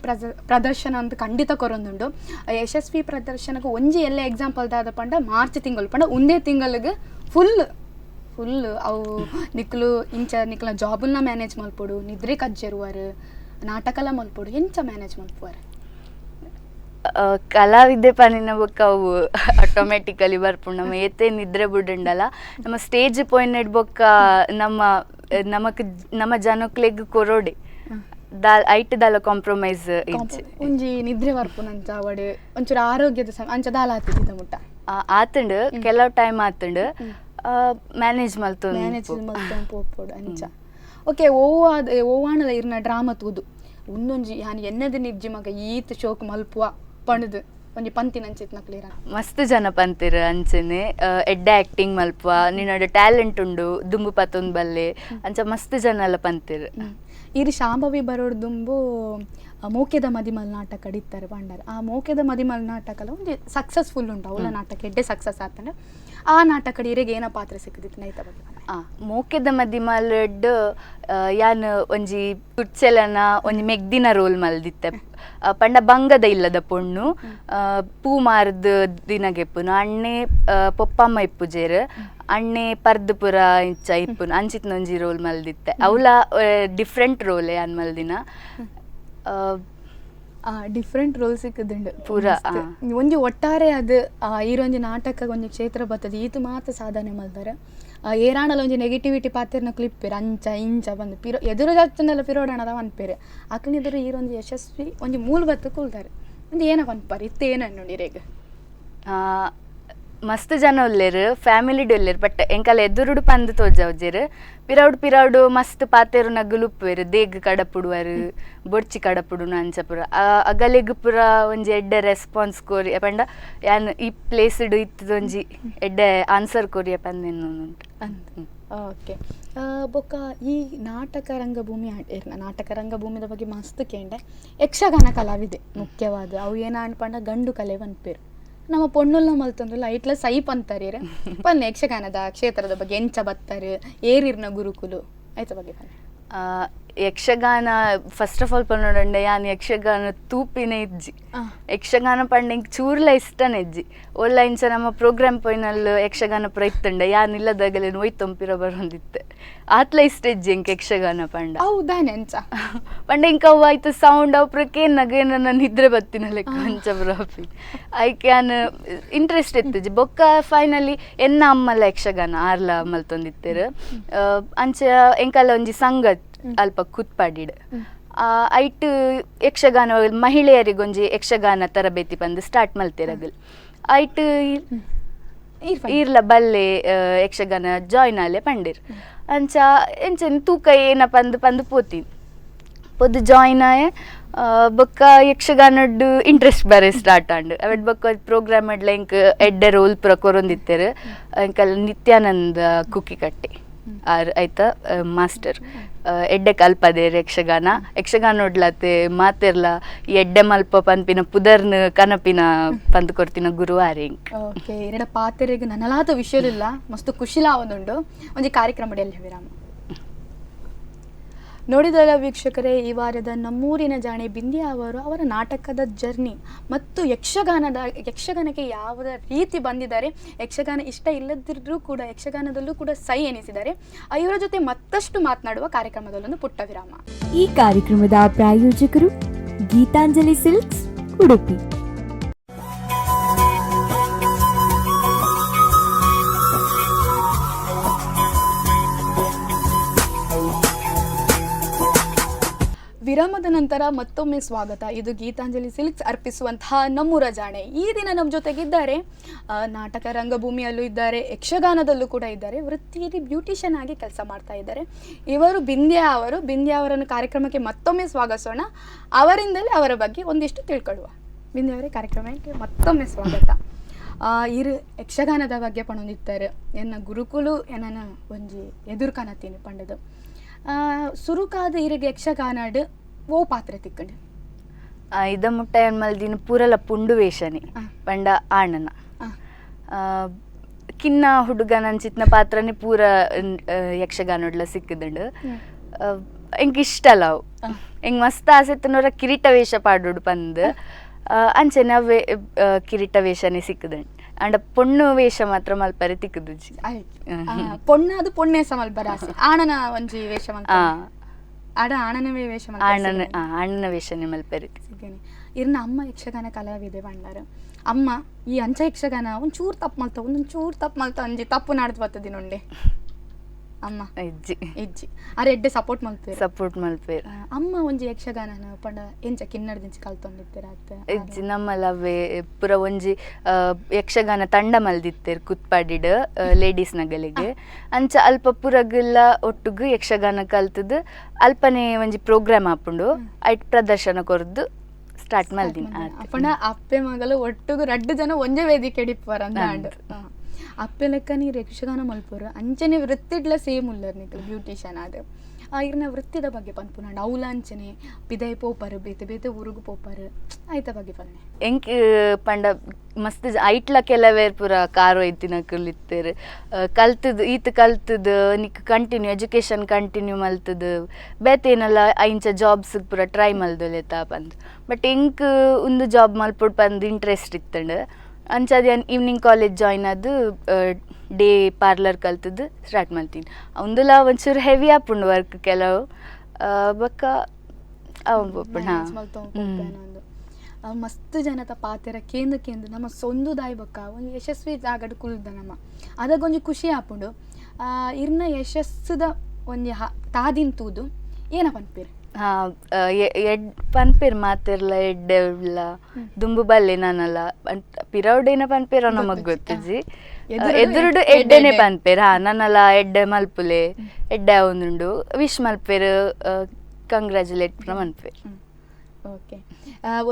ಪ್ರದರ್ಶನ ಅಂತ ಖಂಡಿತ ಕೊರೊಂದುಂಡು. ಯಶಸ್ವಿ ಪ್ರದರ್ಶನಕ್ಕೆ ಒಂಜಿ ಎಲ್ಲ ಎಕ್ಸಾಂಪಲ್ ದಾದ ಪಂಡ ಮಾರ್ಚ್ ತಿಂಗಳು ಪಂಡ ಒಂದೇ ತಿಂಗಳಿಗೆ ಫುಲ್ ಫುಲ್ ಅವು ನಿಕ್ಲು ಇಂಚ ನಿಕ್ಲ ಜಾಬನ್ನ ಮ್ಯಾನೇಜ್ ಮಲ್ಪೊಡು, ನಿದ್ರೆ ಕಜ್ಜೆರುವಾರು, ನಾಟಕಲ ಮಲ್ಪೊಡು, ಎಂಚ ಮ್ಯಾನೇಜ್ ಮಲ್ಪುವಾರು?
ಕಲಾವಿದೆ ಪನಿನ ಬೊಕ್ಕ ಅವು ಆಟೋಮ್ಯಾಟಿಕಲಿ ಬರ್ಪುಂಡು. ನಮ್ಮ ಏತೆ ನಿದ್ರೆ ಬುಡುಂಡಲ ನಮ್ಮ ಸ್ಟೇಜ್ ಪೋಯಿನೆಡ್ ಬೊಕ್ಕ ನಮ್ಮ ನಮಕ್ ನಮ್ಮ ಜನಕ್ಲೆಗ್ ಕೊರೋಡೆ ದಾಲ್ ಐಟ್ ದಾಲ ಕಾಂಪ್ರಮೈಸ್ ಇಜ್ಜಿ.
ಒಂಜಿ ನಿದ್ರೆ ಬರ್ಪುನಂಚ ಅವಡು ಒಂಚೂರು ಆರೋಗ್ಯದ ಅಂಚ ದಾಲ ಆತಿದ್ದ ಮುಟ್ಟ
ಆತುಂಡು, ಕೆಲವು ಟೈಮ್ ಆತುಂಡು, ಮ್ಯಾನೇಜ್ ಮಲ್ತೊಂದು
ಮ್ಯಾನೇಜ್ ಮಲ್ತೊಂದು ಪೋಪೊಡು ಅಂಚ. ಓಕೆ, ಓವಾಣಲ ಇರ್ನ ಡ್ರಾಮಾ ತೂದು ಒಂದೊಂಜಿ ಯಾನ್ ಎನ್ನದ ನಿಜ್ಜಿ ಮಗ ಈತ್ ಶೋಕ್ ಮಲ್ಪುವ ಪಣದು ಒಂಜಿ ಪಂತಿನ ಅಂಚಿತ್ನಕ್ಲಿರ
ಮಸ್ತ್ ಜನ ಪಂತಿರು ಅಂಚನೆ ಎಡ್ಡೆ ಆಕ್ಟಿಂಗ್ ಮಲ್ಪುವ, ನಿನ್ನೋಡ ಟ್ಯಾಲೆಂಟ್ ಉಂಡು, ದುಂಬು ಪತ್ತೊಂದು ಬಲ್ಲೆ ಅಂಚ ಮಸ್ತ್ ಜನ ಎಲ್ಲ ಪಂತಿರು.
ಇರು ಶಾಂಭವಿ ಬರೋಡ್ ದುಂಬು ಮೋಕೆದ ಮದಿಮಲ್ ನಾಟಕ ಇತ್ತಾರೆ ಪಂಡರ್. ಆ ಮೋಕೆದ ಮದಿಮಲ್ ನಾಟಕಲ ಒಂಜಿ ಸಕ್ಸಸ್ಫುಲ್ ಉಂಟು, ಅವಳ ನಾಟಕ ಎಡ್ಡೆ ಸಕ್ಸಸ್ ಆತಂಡ. ಆ ನಾಟಕ ಇರೆಗೆ ಏನ ಪಾತ್ರ ಸಿಕ್ಕದಿತ್ತು ನೈತ ಬಗ್ಗೆ?
ಮೋಕೆದ ಮದಿಮಲ್ ಯಾನ್ ಒಂಜಿ ಕುಚ್ಚಲನ ಒಂಜಿ ಮೆಗ್ದಿನ ರೋಲ್ ಮಲ್ದಿತ್ತೆ. ಪಂಡ ಬಂಗದ ಇಲ್ಲದ ಪೊಣ್ಣು, ಪೂ ಮಾರ್ದ್ ದಿನಗೆಪ್ಪುನು, ಅಣ್ಣೆ ಪೊಪ್ಪಮ್ಮ ಇಪ್ಪುಜೇರು, ಅಣ್ಣೆ ಪರ್ದು ಪುರ ಇಂಚ ಇಪ್ಪುನು, ಅಂಚಿತ್ನ ಒಂಜಿ ರೋಲ್ ಮಲ್ದಿತ್ತೆ. ಅವಳ ಡಿಫ್ರೆಂಟ್ ರೋಲ್ ಯಾನ್ ಮಲ್ದಿನ.
ಡಿಫ್ರೆಂಟ್ ರೋಲ್ ಸಿಕ್ಕದುಂಡು
ಪೂರ.
ಒಂಜಿ ಒಟ್ಟಾರೆ ಅದು ಈರೊಂಜಿ ನಾಟಕ ಒಂಜಿ ಕ್ಷೇತ್ರ ಬರ್ತದೆ, ಈತು ಮಾತ ಸಾಧನೆ ಮಲ್ದಾರೆ. ಏರಾಣಲ ಒಂಜಿ ನೆಗೆಟಿವಿಟಿ ಪಾತೆರ್ನ ಕ್ಲಿಪ್ಪೇರು ಅಂಚ ಇಂಚ ಬಂದು ಪಿರೋ ಎದುರು ಜಾತಂದಲ್ಲ ಪಿರೋಡಣದ ಅನ್ಪೇರು ಅಕ್ಲಿನ ಈರೊಂಜಿ ಯಶಸ್ವಿ ಒಂಜಿ ಮೂಲ ಬತ್ತು ಕೂಲ್ದಾರೆ. ಒಂದು ಏನ ಪನ್ಪಾರು ಇತ್ತ ಏನನ್ನು ಇರೇಗ?
ಮಸ್ತ್ ಜನ ಉಲ್ಲೇರು, ಫ್ಯಾಮಿಲಿ ಉಲ್ಲೇರು, ಬಟ್ ಎಂಕಲ ಎದುರುಡು ಪಂದ್ ತೋಜಾವ್ಜೆರು. ಪಿರೌಡ್ ಪಿರೌಡು ಮಸ್ತ್ ಪಾತೆರು ನಗುಲುಪ್ಪುವೆರು, ದೇಗ್ ಕಡಪುಡುವರು, ಬೊಡ್ಚಿ ಕಡಪುಡುನ ಅಂಚ ಪುರ. ಅಗಲೆಗ್ ಪುರ ಒಂಜಿ ಎಡ್ಡೆ ರೆಸ್ಪಾನ್ಸ್ ಕೊರಿ ಪಂಡ ಯಾನ್ ಈ ಪ್ಲೇಸ್ಡ್ ಇತ್ತದೊಂಜಿ ಎಡ್ಡೆ ಆನ್ಸರ್ ಕೊರಿಯ ಪಂದ್
ಅಂದ್. ಓಕೆ, ಬೊಕ್ಕ ಈ ನಾಟಕ ರಂಗಭೂಮಿ ನಾಟಕ ರಂಗಭೂಮಿದ ಬಗ್ಗೆ ಮಸ್ತ್ ಕೇಂಡೆ. ಯಕ್ಷಗಾನ ಕಲಾವಿದೆ ಮುಖ್ಯವಾದ ಅವು ಏನ ಪಂಡ ಗಂಡು ಕಲೆ ಪನ್ಪೇರು, ನಮ್ಮ ಪೊಣ್ಣುಲ್ಲ ಮಲ್ತೊಂದುಲ್ಲ ಐಟ್ಲ ಸೈಪ್ ಅಂತಾರೆ. ಪನ್ನೆ ಯಕ್ಷಗಾನದ ಕ್ಷೇತ್ರದ ಬಗ್ಗೆ ಎಂಚ ಬತ್ತಾರೆ, ಏರಿರ್ನ ಗುರುಕುಲು ಆಯ್ತ ಬಗ್ಗೆ ಪನ್ನೆ.
ಯಕ್ಷಗಾನ first of all ಪನ್ನೋಡಂಡೆ ಯಾನ್ ಯಕ್ಷಗಾನ ತೂಪಿನ ಇಜ್ಜಿ. ಯಕ್ಷಗಾನ ಪಂಡ ಎಂಕ್ ಚೂರ್ಲ ಇಷ್ಟನೇ ಇಜ್ಜಿ. ಒಲ್ಲ ಇಂಚ ನಮ್ಮ ಪ್ರೋಗ್ರಾಮ್ ಪೋಯಿನಲ್ಲಿ ಯಕ್ಷಗಾನ ಪುರ ಇತ್ತುಂಡ ಯಾನ್ ಇಲ್ಲದಾಗಲೇ ಒಯ್ತೊಂಪಿರ ಬರೊಂದಿತ್ತೆ. ಆತ್ಲ ಇಷ್ಟ ಇಜ್ಜಿ ಎಂಕ್ ಯಕ್ಷಗಾನ ಪಂಡ.
ಹೌದಾನೆ ಅಂಚ
ಪಂಡ ಎಂಕ್ ಅವು ಆಯ್ತು ಸೌಂಡ್ ಅವು ಪುರ ಕೇನ್ನಗ ನನ್ನ ನಿದ್ರೆ ಬತ್ತಿನ ಲೆಕ್ಕ ಅಂಚ ಪುರ ಐಕ್ ಯಾನ್ ಇಂಟ್ರೆಸ್ಟ್ ಇತ್ತಿಜ್ಜಿ. ಬೊಕ್ಕ ಫೈನಲಿ ಎನ್ನ ಅಮ್ಮಲ ಯಕ್ಷಗಾನ ಆರ್ಲ ಮಲ್ತೊಂದಿತ್ತೆರ್. ಅಂಚ ಎಂಕಲ್ಲ ಒಂಜಿ ಸಂಘ ಅಲ್ಪ ಕುತ್ಪಾಡಿಡ್ ಐಟ್ ಯಕ್ಷಗಾನ ಮಹಿಳೆಯರಿಗೊಂಜಿ ಯಕ್ಷಗಾನ ತರಬೇತಿ ಪಂದ್ ಸ್ಟಾರ್ಟ್ ಮಲ್ತಿರಗಲ್. ಐಟ್ ಈರ್ಲ ಬಲ್ಲೆ ಯಕ್ಷಗಾನ ಜಾಯ್ನ್ ಆಲೆ ಪಂಡಿರ್. ಅಂಚ ಎಂಚ ತೂಕ ಏನ ಪಂದ್ ಪಂದ್ ಪೋತಿ ಪೊದು ಜಾಯ್ನ್ ಆಯೆ. ಬೊಕ್ಕ ಯಕ್ಷಗಾನಡ್ ಇಂಟ್ರೆಸ್ಟ್ ಬರೆ ಸ್ಟಾರ್ಟ್ ಆಂಡ್. ಅವೆಡ್ ಬೊಕ್ಕ ಪ್ರೋಗ್ರಾಮ್ ಅಡ್ಲ ಎಂಕ್ ಎಡ್ಡೆ ರೋಲ್ ಪೂರ ಕೊರೊಂದಿತ್ತೆರ್. ಎಂಕಲ್ ನಿತ್ಯಾನಂದ ಕುಕ್ಕಿ ಕಟ್ಟೆ ಆರ್ ಆಯ್ತ ಮಾಸ್ಟರ್ ಎಡ್ಡೆ ಕಲ್ಪದೇರ್ ಯಕ್ಷಗಾನ. ಯಕ್ಷಗಾನ ಒಡ್ಲತೆ ಮಾತೆರ್ಲ ಎಡ್ಡೆ ಮಲ್ಪ ಪನ್ಪಿನ ಪುದರ್ನ ಕನಪಿನ ಪಂದ್ ಕೊರ್ತಿನ ಗುರು ಆರ್ ಎಂಕ್.
ಓಕೆ, ಎರಡ ಪಾತೆರೆಗ್ ನನಲಾದ ವಿಷಯಲಿಲ್ಲ, ಮಸ್ತ್ ಖುಷಿಲಾ ಒಂದುಂಡು. ಒಂಜಿ ಕಾರ್ಯಕ್ರಮ ವಿರಾಮ. ನೋಡಿದಲ್ಲ ವೀಕ್ಷಕರೇ, ಈ ವಾರದ ನಮ್ಮೂರಿನ ಜಾಣೆ ಬಿಂದಿಯಾ ಅವರು ಅವರ ನಾಟಕದ ಜರ್ನಿ ಮತ್ತು ಯಕ್ಷಗಾನಕ್ಕೆ ಯಾವ ರೀತಿ ಬಂದಿದ್ದಾರೆ, ಯಕ್ಷಗಾನ ಇಷ್ಟ ಇಲ್ಲದಿದ್ರೂ ಕೂಡ ಯಕ್ಷಗಾನದಲ್ಲೂ ಕೂಡ ಸೈ ಎನಿಸಿದ್ದಾರೆ. ಇವರ ಜೊತೆ ಮತ್ತಷ್ಟು ಮಾತನಾಡುವ ಕಾರ್ಯಕ್ರಮದಲ್ಲೊಂದು ಪುಟ್ಟ ವಿರಾಮ.
ಈ ಕಾರ್ಯಕ್ರಮದ ಪ್ರಾಯೋಜಕರು ಗೀತಾಂಜಲಿ ಸಿಲ್ಕ್ಸ್, ಉಡುಪಿ.
ವಿರಾಮ ವಿರಾಮದ ನಂತರ ಮತ್ತೊಮ್ಮೆ ಸ್ವಾಗತ. ಇದು ಗೀತಾಂಜಲಿ ಸಿಲ್ಕ್ಸ್ ಅರ್ಪಿಸುವಂತಹ ನಮ್ಮೂರ ಜಾಣೆ. ಈ ದಿನ ನಮ್ಮ ಜೊತೆಗಿದ್ದಾರೆ ನಾಟಕ ರಂಗಭೂಮಿಯಲ್ಲೂ ಇದ್ದಾರೆ, ಯಕ್ಷಗಾನದಲ್ಲೂ ಕೂಡ ಇದ್ದಾರೆ, ವೃತ್ತಿಯಲ್ಲಿ ಬ್ಯೂಟಿಷಿಯನ್ ಆಗಿ ಕೆಲಸ ಮಾಡ್ತಾ ಇದ್ದಾರೆ. ಇವರು ಬಿಂದ್ಯಾ ಅವರು. ಬಿಂದ್ಯಾ ಅವರನ್ನು ಕಾರ್ಯಕ್ರಮಕ್ಕೆ ಮತ್ತೊಮ್ಮೆ ಸ್ವಾಗತಿಸೋಣ. ಅವರಿಂದಲೇ ಅವರ ಬಗ್ಗೆ ಒಂದಿಷ್ಟು ತಿಳ್ಕೊಳ್ಳುವ. ಬಿಂದ್ಯಾ ಅವರೇ, ಕಾರ್ಯಕ್ರಮಕ್ಕೆ ಮತ್ತೊಮ್ಮೆ ಸ್ವಾಗತ. ಇರು ಯಕ್ಷಗಾನದ ಬಗ್ಗೆ ಪಣೊಂದಿತ್ತಾರೆ. ಎನ್ನ ಗುರುಕುಲು ಎನ್ನನ ಒಂಜಿ ಎದುರು ಕನತೀನಿ ಪಂಡದು. ಸುರುಕಾದ ಇರಿಗೆ ಯಕ್ಷಗಾನಡ್ ಓ ಪಾತ್ರೆ ತಿಕ್ಕಂಡು.
ಇದ ಮುಟ್ಟ ಏನ್ ಮಲ್ದಿನ ಪೂರಲ ಪುಂಡು ವೇಷನೆ ಪಂಡ ಆಣನ ಕಿನ್ನ ಹುಡುಗ ನಂಚಿತ್ನ ಪಾತ್ರನೇ ಪೂರ ಯಕ್ಷಗಾನಡ್ಲ ಸಿಕ್ಕದಂಡು. ಎಂಕ್ ಇಷ್ಟ ಅಲ್ಲ ಅವು. ಎಂಗ್ ಮಸ್ತ್ ಆಸೆ ಇತ್ತನವರ ಕಿರೀಟ ವೇಷ ಪಾಡೋಡು ಪಂದ್. ಅಂಚೆನೆ ಅವೇ ಕಿರೀಟ ವೇಷನೇ ಸಿಕ್ಕದಂಡು. ಅಂಡ ಪೊಣ್ಣು ವೇಷ ಮಾತ್ರ ಮಲ್ಪರೆ ತಿಕ್ಕದುಜಿ.
ಪೊಣ್ಣ ಅದು ಪೊಣ್ಣೆ ಮಲ್ಪರ ಆಸೆ. ಆಣನ ಒಂಜಿ ವೇಷ ಮಲ್ಪ. ಆಡ ಆಣನವೇ ವೇಷ ಮಲ್ಪರೆ.
ಆಣನ ಆಣನ ವೇಷನೆ ಮಲ್ಪರೆ.
ಸಿಗ್ಗೇನೆ. ಇರ್ನ ಅಮ್ಮ ಯಕ್ಷಗಾನ ಕಲಾವಿದೆ ಪಂಡಾರ. ಅಮ್ಮ ಈ ಅಂಚ ಯಕ್ಷಗಾನ ಒಂಚೂರು ತಪ್ಪು ಮಲ್ತ, ಒಂದೊಂಚೂರು ತಪ್ಪು ಮಲ್ತ ಅಂಜಿ ತಪ್ಪು ನಾಡ್ದು ಬರ್ತದೆ ನೋಂಡೆ ಅಮ್ಮ.
ಇಜ್ಜಿ.
ಇಜ್ಜಿ. ಅರೆ ಎಡ್ಡೆ ಸಪೋರ್ಟ್ ಮಲ್ಪೇರು.
ಸಪೋರ್ಟ್ ಮಲ್ಪೇರು.
ಅಮ್ಮ ಒಂಜಿ ಯಕ್ಷಗಾನನ ಪಂಡ ಎಂಚ ಕಿನ್ನಡದಿಂಚಿ ಕಲ್ತೊಂದಿತ್ತೀರ ಅತ್ತ?
ಇಜ್ಜಿ, ನಮ್ಮಲ ಅವೇ ಪೂರ ಒಂಜಿ ಯಕ್ಷಗಾನ ತಂಡ ಮಲ್ದಿತ್ತೇರ್ ಕುತ್ಪಾಡಿಡ್ ಲೇಡೀಸ್ ನಗಲಿಗೆ. ಅಂಚ ಅಲ್ಪ ಪೂರಗೆಲ್ಲ ಒಟ್ಟುಗು ಯಕ್ಷಗಾನ ಕಲ್ತದ್ದು ಅಲ್ಪನೆ ಒಂಜಿ ಪ್ರೋಗ್ರಾಮ್ ಆಪುಂಡು, ಐಟ್ ಪ್ರದರ್ಶನ ಕೊರ್ದು ಸ್ಟಾರ್ಟ್ ಮಲ್ದಿನ.
ಅಪ್ಪಣ ಅಪ್ಪೆ ಮಗಲು ಒಟ್ಟುಗು ರಡ್ಡು ಜನ ಒಂಜೆ ವೇದಿಕೆ ಇಪ್ಪರ ಅಂತ ಆಂಡ್. ಅಪ್ಪೆ ಲೆಕ್ಕ ನೀರು ಯಕ್ಷಗಾನ ಮಲ್ಪುರು ಅಂಚನೆ ವೃತ್ತಿಡ್ಲ ಸೇಮ್ ಉಲ್ಲರ್ ನಿಕಲ್ ಬ್ಯೂಟಿಷಿಯನ್ ಆದ. ಇರ್ನ ವೃತ್ತಿದ ಬಗ್ಗೆ ಪನ್ಪುನಾಂಡ ಅವ್ಲ ಅಂಚನೆ ಪಿದೈ ಪೋಪರು, ಬೇತೆ ಬೇತೆ ಊರುಗು ಪೋಪರು, ಆಯ್ತ ಬಗ್ಗೆ ಪನ್ನೆ.
ಎಂಕ್ ಪಂಡ ಮಸ್ತ್ ಐಟ್ಲ ಕೆಲವೇರ್ ಪೂರ ಕಾರು ಐತಿನಕುಲು ಇತ್ತೇರು. ಕಲ್ತದ್ ಈತ್ ಕಲ್ತದ್ ನಿಕ್ continue education continue ಮಲ್ತದ್ ಬೇತೆ ಏನಲ್ಲ ಇಂಚ ಜಾಬ್ಸ್ ಪೂರ ಟ್ರೈ ಮಲ್ದೊಲೆತ ಪಂದ್. ಬಟ್ ಎಂಕ್ ಉಂದು ಜಾಬ್ ಮಲ್ಪೊಡು ಪಂದ್ ಇಂಟ್ರೆಸ್ಟ್ ಇತ್ತಂಡ್. ಅಂಚಾದ್ ಯಾನ್ evening college join ಆದ್ ಡೇ ಪಾರ್ಲರ್ ಕಲ್ತದ್ ಸ್ಟಾರ್ಟ್ ಮಲ್ತೀನಿ. ಉಂದುಲ ಒಂಚೂರು ಹೆವಿ ಆಪುಂಡು ವರ್ಕ್ ಕೆಲವು, ಬೊಕ್ಕ ಅವು ಪೋಪುಂಡು.
ಮ್ಯಾನೇಜ್ ಮಲ್ತೊಂದು ಪೋಪೆನ ಅಂದ್. ಮಸ್ತ್ ಜನತ ಪಾತೆರ ಕೇಂದು ಕೇಂದು ನಮ್ಮ ಸೊಂದುದಾಯ್ ಬೊಕ್ಕ ಒಂಜಿ ಯಶಸ್ವಿ ಜಾಗಡ್ ಕುಲ್ದ ನಮ್ಮ ಅದಾಗ ಒಂಜಿ ಖುಷಿ ಆಪುಂಡು. ಇರ್ನ ಯಶಸ್ಸುದ ಒಂಜಿ ತಾದಿನ್ ತೂದು ಏನ ಪನ್ಪೇರು?
ಎಡ್ ಪನ್ಪೇರ್ ಮಾತೆರ್ಲ ಎಡ್ಡೆ ಉಳ್ಳ ದುಂಬು ಬಲ್ಲೆ ನಾನಲ್ಲ ಪಿರೌಡೇನ ಪನ್ಪೇರ ನಮಗ್ ಗೊತ್ತಿಜ್ಜಿ.
ಎದುರುಡು
ಎದುರುಡು
ಎಡ್ಡೆ
ಎಡ್ಡೆನೆ
ಎಡ್ಡೆ.
ಪನ್ಪೇರ್. ಹಾ, ನನ್ನಲ ಎಡ್ಡೆ ಮಲ್ಪುಲೆ, ಎಡ್ಡೆ ಆವೊಂದುಂಡು ವಿಶ್ ಮಲ್ಪೇರ್, ಕಂಗ್ರ್ಯಾಚುಲೇಟ್ ಪೂರ ಮನ್ಪೇರ್.
ಓಕೆ.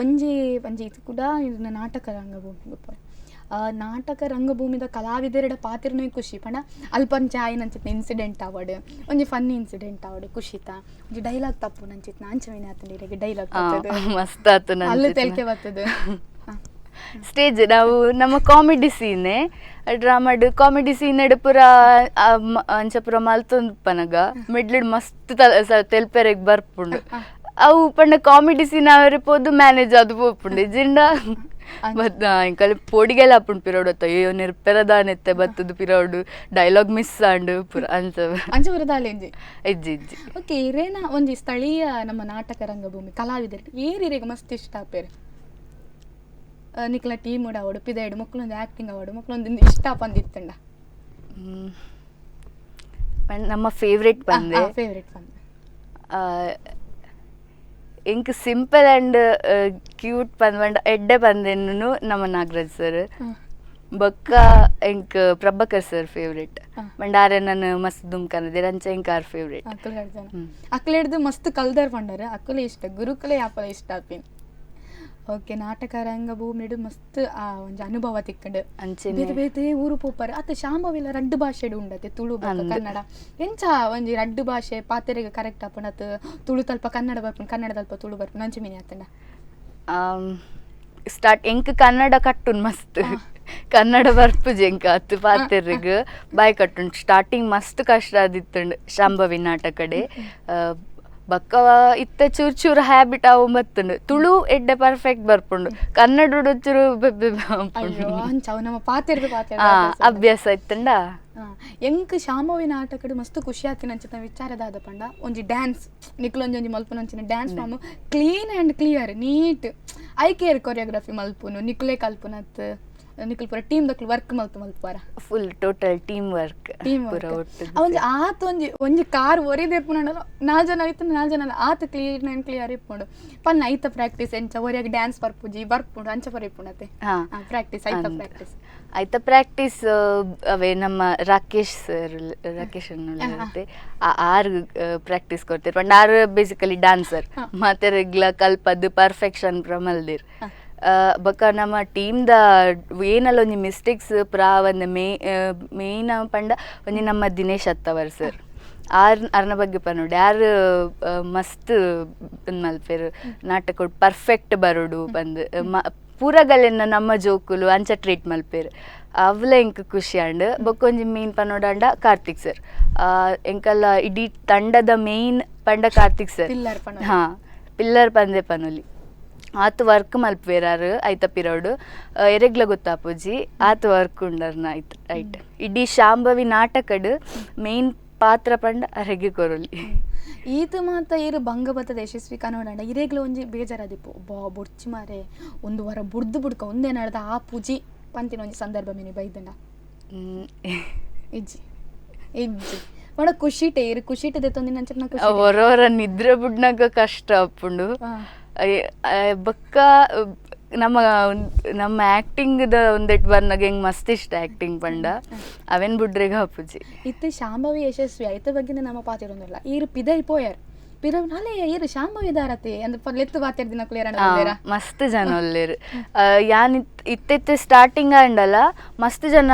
ಒಂಜಿ ಒಂಜಿ ಇದು ಕೂಡ ಇರ್ನ ನಾಟಕ ರಂಗಭೂಮಿ ಗೊಬ್ಬ. ನಾಟಕ ರಂಗಭೂಮಿದ ಕಲಾವಿದೆರಡ ಪಾತ್ರನೇ ಖುಷಿ ಪಂಡ ಅಲ್ಪಂಚ ಆಯ್ನಂಚಿತ್ನ ಇನ್ಸಿಡೆಂಟ್ ಆವಡ್, ಒಂಜಿ ಫನ್ನಿ ಇನ್ಸಿಡೆಂಟ್ ಆವಡ್, ಖುಷಿತ ಒಂಜಿ ಡೈಲಾಗ್ ತಪ್ಪು ನಂಚಿತ್ನ ಅಂಚವಿನ ಆತಂಡಿರೆಗೆ ಡೈಲಾಗ್
ಮಸ್ತ್ ಆತು.
ಅಲ್ಲೂ ತೆಲ್ಕೆ ಬರ್ತದೆ.
ಸ್ಟೇಜ್ ನಾವು ನಮ್ಮ ಕಾಮಿಡಿ ಸೀನೆ ಡ್ರಾಮಾಡ್ ಕಾಮಿಡಿ ಸೀನ್ ಪೂರ ಅಂಚ ಪೂರ ಮಲ್ತೊಂದು ಪನಗ ಮಿಡ್ಲಿಡ್ ಮಸ್ತ್ ತೆಲ್ಪೆರೆಗ್ ಬರ್ಪುಂಡು. ಅವು ಪಂಡ ಕಾಮಿಡಿ ಸೀನ್ ಅವರೆ ಪೋದು ಮ್ಯಾನೇಜ್ ಅದು ಪೋಪುಂಡು ಜಿಂಡ ಬತ್ ಇಂಕಲ್ ಪೋಡಿಗೆಲ್ಲ ಆಪುಂಡು ಪಿರೋಡು. ಅಯ್ಯೋ ನೆರ್ಪೆರದಾನೆತ್ತೆ ಬತ್ತದು ಪಿರೋಡು ಡೈಲಾಗ್ ಮಿಸ್ ಆಂಡು ಪೂರ ಅಂಚ.
ಅಂಚ ಪೂರ ದಾಲೇಂಜಿ?
ಇಜ್ಜಿ ಇಜ್ಜಿ.
ಓಕೆ, ಇರೇನ ಒಂಜಿ ಸ್ಥಳೀಯ ನಮ್ಮ ನಾಟಕ ರಂಗಭೂಮಿ ಕಲಾವಿದರು ಏರಿರೆಗ್ ಮಸ್ತ್ ಇಷ್ಟ ಆಪೇರು? ನಿಕ್ಲ ಟೀಮ್ ಅವಡು ಪಿದಾಯ್ಡು ಮೊಕ್ಲೊಂದು ಆಕ್ಟಿಂಗ್ ಅವಡು ಮೊಕ್ಲೊಂದು ಇಷ್ಟ ಪಂದಿತ್ತಂಡ?
ನಮ್ಮ ಫೇವ್ರೆಟ್ ಪಂದೆ?
ಫೇವ್ರೆಟ್ ಪಂದೆ.
ಎಂಕ್ simple and cute ಪಂದ್ ಪಂಡ ಎಡ್ಡೆ ಪಂದೆನ್ನು ನಮ್ಮ ನಾಗರಾಜ್ ಸರ್. ಬೊಕ್ಕ ಎಂಕ್ ಪ್ರಭಾಕರ್ ಸರ್ ಫೇವ್ರೆಟ್. ಪಂಡ ಆರೆ ನಾನು ಮಸ್ತ್ ದುಮ್ಕನದಿರ ಅಂಚ ಎಂಕ್ ಆರ್ ಫೇವ್ರೆಟ್.
ಅಕ್ಕಲು ಜನ ಅಕ್ಲೆಡ್ದು ಮಸ್ತ್ ಕಲ್ದರ್ ಪಂಡರ್, ಅಕ್ಕಲೆ ಇಷ್ಟ, ಗುರುಕುಲೆ ಯಾಪಲ ಇಷ್ಟ ಆಪಿನ್. ಓಕೆ, ನಾಟಕ ರಂಗಭೂಮಿಡು ಮಸ್ತ್ ಆ ಒಂಜಿ ಅನುಭವ ತಿಕ್ಕಂಡು.
ಅಂಚೆನೆ
ಬೇತೆ ಬೇತೆ ಊರು ಪೋಪರ್ ಅತ್ತ ಶಾಂಭವಿಲ ರಡ್ಡು ಭಾಷೆಡ್ ಉಂಡತೆ, ತುಳು ಬೊಕ್ಕ
ಅಂದ್.
ಕನ್ನಡ. ಎಂಚ ಒಂಜಿ ರಡ್ಡು ಭಾಷೆ ಪಾತೆರೆಗ್ ಕರೆಕ್ಟ್ ಆಪುಂಡು ಅತ್ ತುಳು ತಲ್ಪ ಕನ್ನಡ ಬರ್ಪುಂಡು, ಕನ್ನಡ ತಲ್ಪ ತುಳು ಬರ್ಪುಂಡು, ಅಂಚ ಮೀನಿ ಆತಂಡ?
ಸ್ಟಾರ್ಟ್ ಎಂಕ್ ಕನ್ನಡ ಕಟ್ಟುನ್ ಮಸ್ತ್, ಕನ್ನಡ ಬರ್ಪುಜಿ ಎಂಕ್ ಅತ್ ಪಾತೆರೆಗ್ ಬಾಯ್ ಕಟ್ಟುಂಡು. ಸ್ಟಾರ್ಟಿಂಗ್ ಮಸ್ತ್ ಕಷ್ಟ ಆದಿತ್ತುಂಡು ಶಾಂಭವಿ ನಾಟಕಡೆ. ಬೊಕ್ಕ ಇತ್ತೆ ಚೂರು ಚೂರು ಹ್ಯಾಬಿಟ್ ಆವು ಬತ್ತುಂಡು. ತುಳು ಎಡ್ಡೆ ಪರ್ಫೆಕ್ಟ್ ಬರ್ಪುಂಡು, ಕನ್ನಡ ಚೂರು ಬೆ- ಬೆ
ಅಯ್ಯೋ
ಆಪುಂಡು.
ಅಂಚ ಅವು ನಮ್ಮ ಪಾತೆರ್ದು ಪಾತೆರ್ದು
ಅಭ್ಯಾಸ ಇತ್ತುಂಡ.
ಎಂಕ್ ಶಾಂಭವಿ ನಾಟಕಡ್ ಮಸ್ತ್ ಖುಷಿ ಆತಿನ ಅಂಚಿನ ವಿಚಾರ ದಾದ ಪಂಡ ಒಂಜಿ ಡ್ಯಾನ್ಸ್ ನಿಕ್ಲೊಂಜಿ ಒಂಜಿ ಮಲ್ಪುನಂಚಿನ dance form clean and clear neat. ಐಕೇರ್ choreography ಮಲ್ಪುನು ನಿಕ್ಲೆ ಕಲ್ಪುನತ್ ನಿಕುಲ್ ಪೂರ ಟೀಮ್ ದಕ್ಲು ವರ್ಕ್ ಮಲ್ತು ಮಲ್ಪುವಾರ?
Full total team work.
Team.
ಪೂರ ಒಟ್ಟು.
ಒಂಜಿ ಆತ್ ಒಂಜಿ ಒಂಜಿ ಕಾರ್ ಒರಿದೆ ಇಪ್ಪುನಂಡಲ ನಾಲ್ ಜನ ಇತ್ತು, ನಾಲ್ ಜನ ಆತ್ clean and clear ಇಪ್ಪುಂಡು. ಪನ್ನ ಐತ ಪ್ರಾಕ್ಟೀಸ್ ಎಂಚ? ಒರಿಯಾಗ ಡ್ಯಾನ್ಸ್ ಬರ್ಪುಜಿ, ಬರ್ಪುಂಡು ಅಂಚ ಪೂರ ಇಪ್ಪುಂಡತೆ?
ಹಾ.
ಪ್ರಾಕ್ಟೀಸ್ ಐತ?
ಅಂದ್.
ಪ್ರಾಕ್ಟೀಸ್?
ಆಯ್ತಾ, ಪ್ರಾಕ್ಟೀಸ್ ಅವೇ ನಮ್ಮ ರಾಕೇಶ್ ಸರ್, ರಾಕೇಶ್ ಇರುತ್ತೆ, ಆರು ಪ್ರಾಕ್ಟೀಸ್ ಕೊಡ್ತಾರೆ. ಪಂಡ ಆರು ಬೇಸಿಕಲಿ ಡಾನ್ಸರ್. ಮಾತೆರೆಗ್ಲ ಕಲ್ಪದ್ದು ಪರ್ಫೆಕ್ಷನ್ ಪ್ರಮಲ್ದಿರ್. ಬೊಕ ನಮ್ಮ ಟೀಮ್ದ ಏನಲ್ಲ ಒಂಜಿ ಮಿಸ್ಟೇಕ್ಸ್ ಪ್ರಾ ಒಂದು ಮೇನ್ ಪಂಡ ಒಂಜಿ ನಮ್ಮ ದಿನೇಶ್ ಅತ್ತವರ್ ಸರ್, ಆರ್ ಅರ್ನ ಬಗ್ಗೆ ಪನೋಡು. ಯಾರು ಮಸ್ತ್ ಮಲ್ಪೆರ್, ನಾಟಕ ಪರ್ಫೆಕ್ಟ್ ಬರೋಡು ಪಂದ್ ಪೂರಗಲೆನ ನಮ್ಮ ಜೋಕುಲು ಅಂಚ ಟ್ರೀಟ್ ಮಲ್ಪೆರ್. ಅವ್ಲ ಎಂಕ್ ಖುಷಿ ಆಂಡ್. ಬೊಕ್ಕ ಒಂಜಿ ಮೇನ್ ಪನೋಡಾಂಡ ಕಾರ್ತಿಕ್ ಸರ್. ಎಂಕಲ್ಲ ಇಡೀ ತಂಡದ ಮೇನ್ ಪಂಡ ಕಾರ್ತಿಕ್ ಸರ್.
ಪಿಲ್ಲರ್ ಪನೊಲಿ.
ಹಾ, ಪಿಲ್ಲರ್ ಪಂದೆ ಪನೊಲಿ. ಆತ್ ವರ್ಕ್ ಮಲ್ಪುವೆರ್ ಐತ ಪಿರೋಡು ಎರೆಗ್ಲ ಗೊತ್ತಾಪುಜಿ, ಆತ್ ವರ್ಕ್ ಉಂಡರ್ನ ಐತ್ ಐಟ್. ಇಡೀ ಶಾಂಭವಿ ನಾಟಕಡ್ ಮೇನ್ ಪಾತ್ರ ಪಂಡ ಅರೆಗೆ ಕೊರೊಲಿ.
ಈತ ಮಾತ ಇರು ಭಂಗ ಬತ್ತದ ಯಶಸ್ವಿ ಕನ್ನಡ, ಇರೇಗ್ಲ ಒಂಜಿ ಬೇಜಾರದಿಪ್ಪು ಬಾ ಬೊಡ್ಚಿ ಮಾರೆ, ಒಂದು ವಾರ ಬುಡ್ದು ಬುಡ್ಕ ಒಂದೇ ನಡ್ದ ಆ ಪೂಜಿ ಪಂತಿನ ಒಂಜಿ ಸಂದರ್ಭ ಮಿನಿ ಬೈದಂಡ? ಇಜ್ಜಿ ಇಜ್ಜಿ. ಬಡ ಖುಷಿಟೆ ಇರು, ಖುಷಿಟೆ ದೆತ್ತೊಂದಿನ ಅಂಚನ ಖುಷಿ.
ಹೊರವರ ನಿದ್ರೆ ಬುಡ್ನಾಗ ಕಷ್ಟ ಆಪುಂಡು. ಬೊಕ್ಕ ನಮ್ಮ ನಮ್ಮ ಆಕ್ಟಿಂಗ್ ದ ಒಂದೆಟ್ ಬರ್ನಾಗ ಹೆಂಗ್ ಮಸ್ತ್ ಇಷ್ಟ ಆಕ್ಟಿಂಗ್ ಪಂಡ, ಅವೇನ್ ಬುಡ್ರೆಗ್ ಆಪುಜಿ.
ಇತ್ತೆ ಶಾಂಭವಿ ಯಶಸ್ವಿ ಐತ ಬಗ್ಗೆ ನಮ್ಮ ಪಾತಿರೊಂದಿಲ್ಲ. ಈರು ಪಿದೈ ಪೋಯರ್ ಪಿರ ನಾಲೆ ಈರು ಶಾಂಭವಿ ದಾರತೆ ಅಂದ್ ಲೆತ್ತು ಪಾತಿರ್ ದಿನ ಕ್ಲಿಯರ್.
ಮಸ್ತ್ ಜನ ಉಲ್ಲೆರ್. ಯಾನ್ ಇತ್ತೆತ್ತೆ ಸ್ಟಾರ್ಟಿಂಗ್ ಆಂಡಲ ಮಸ್ತ್ ಜನ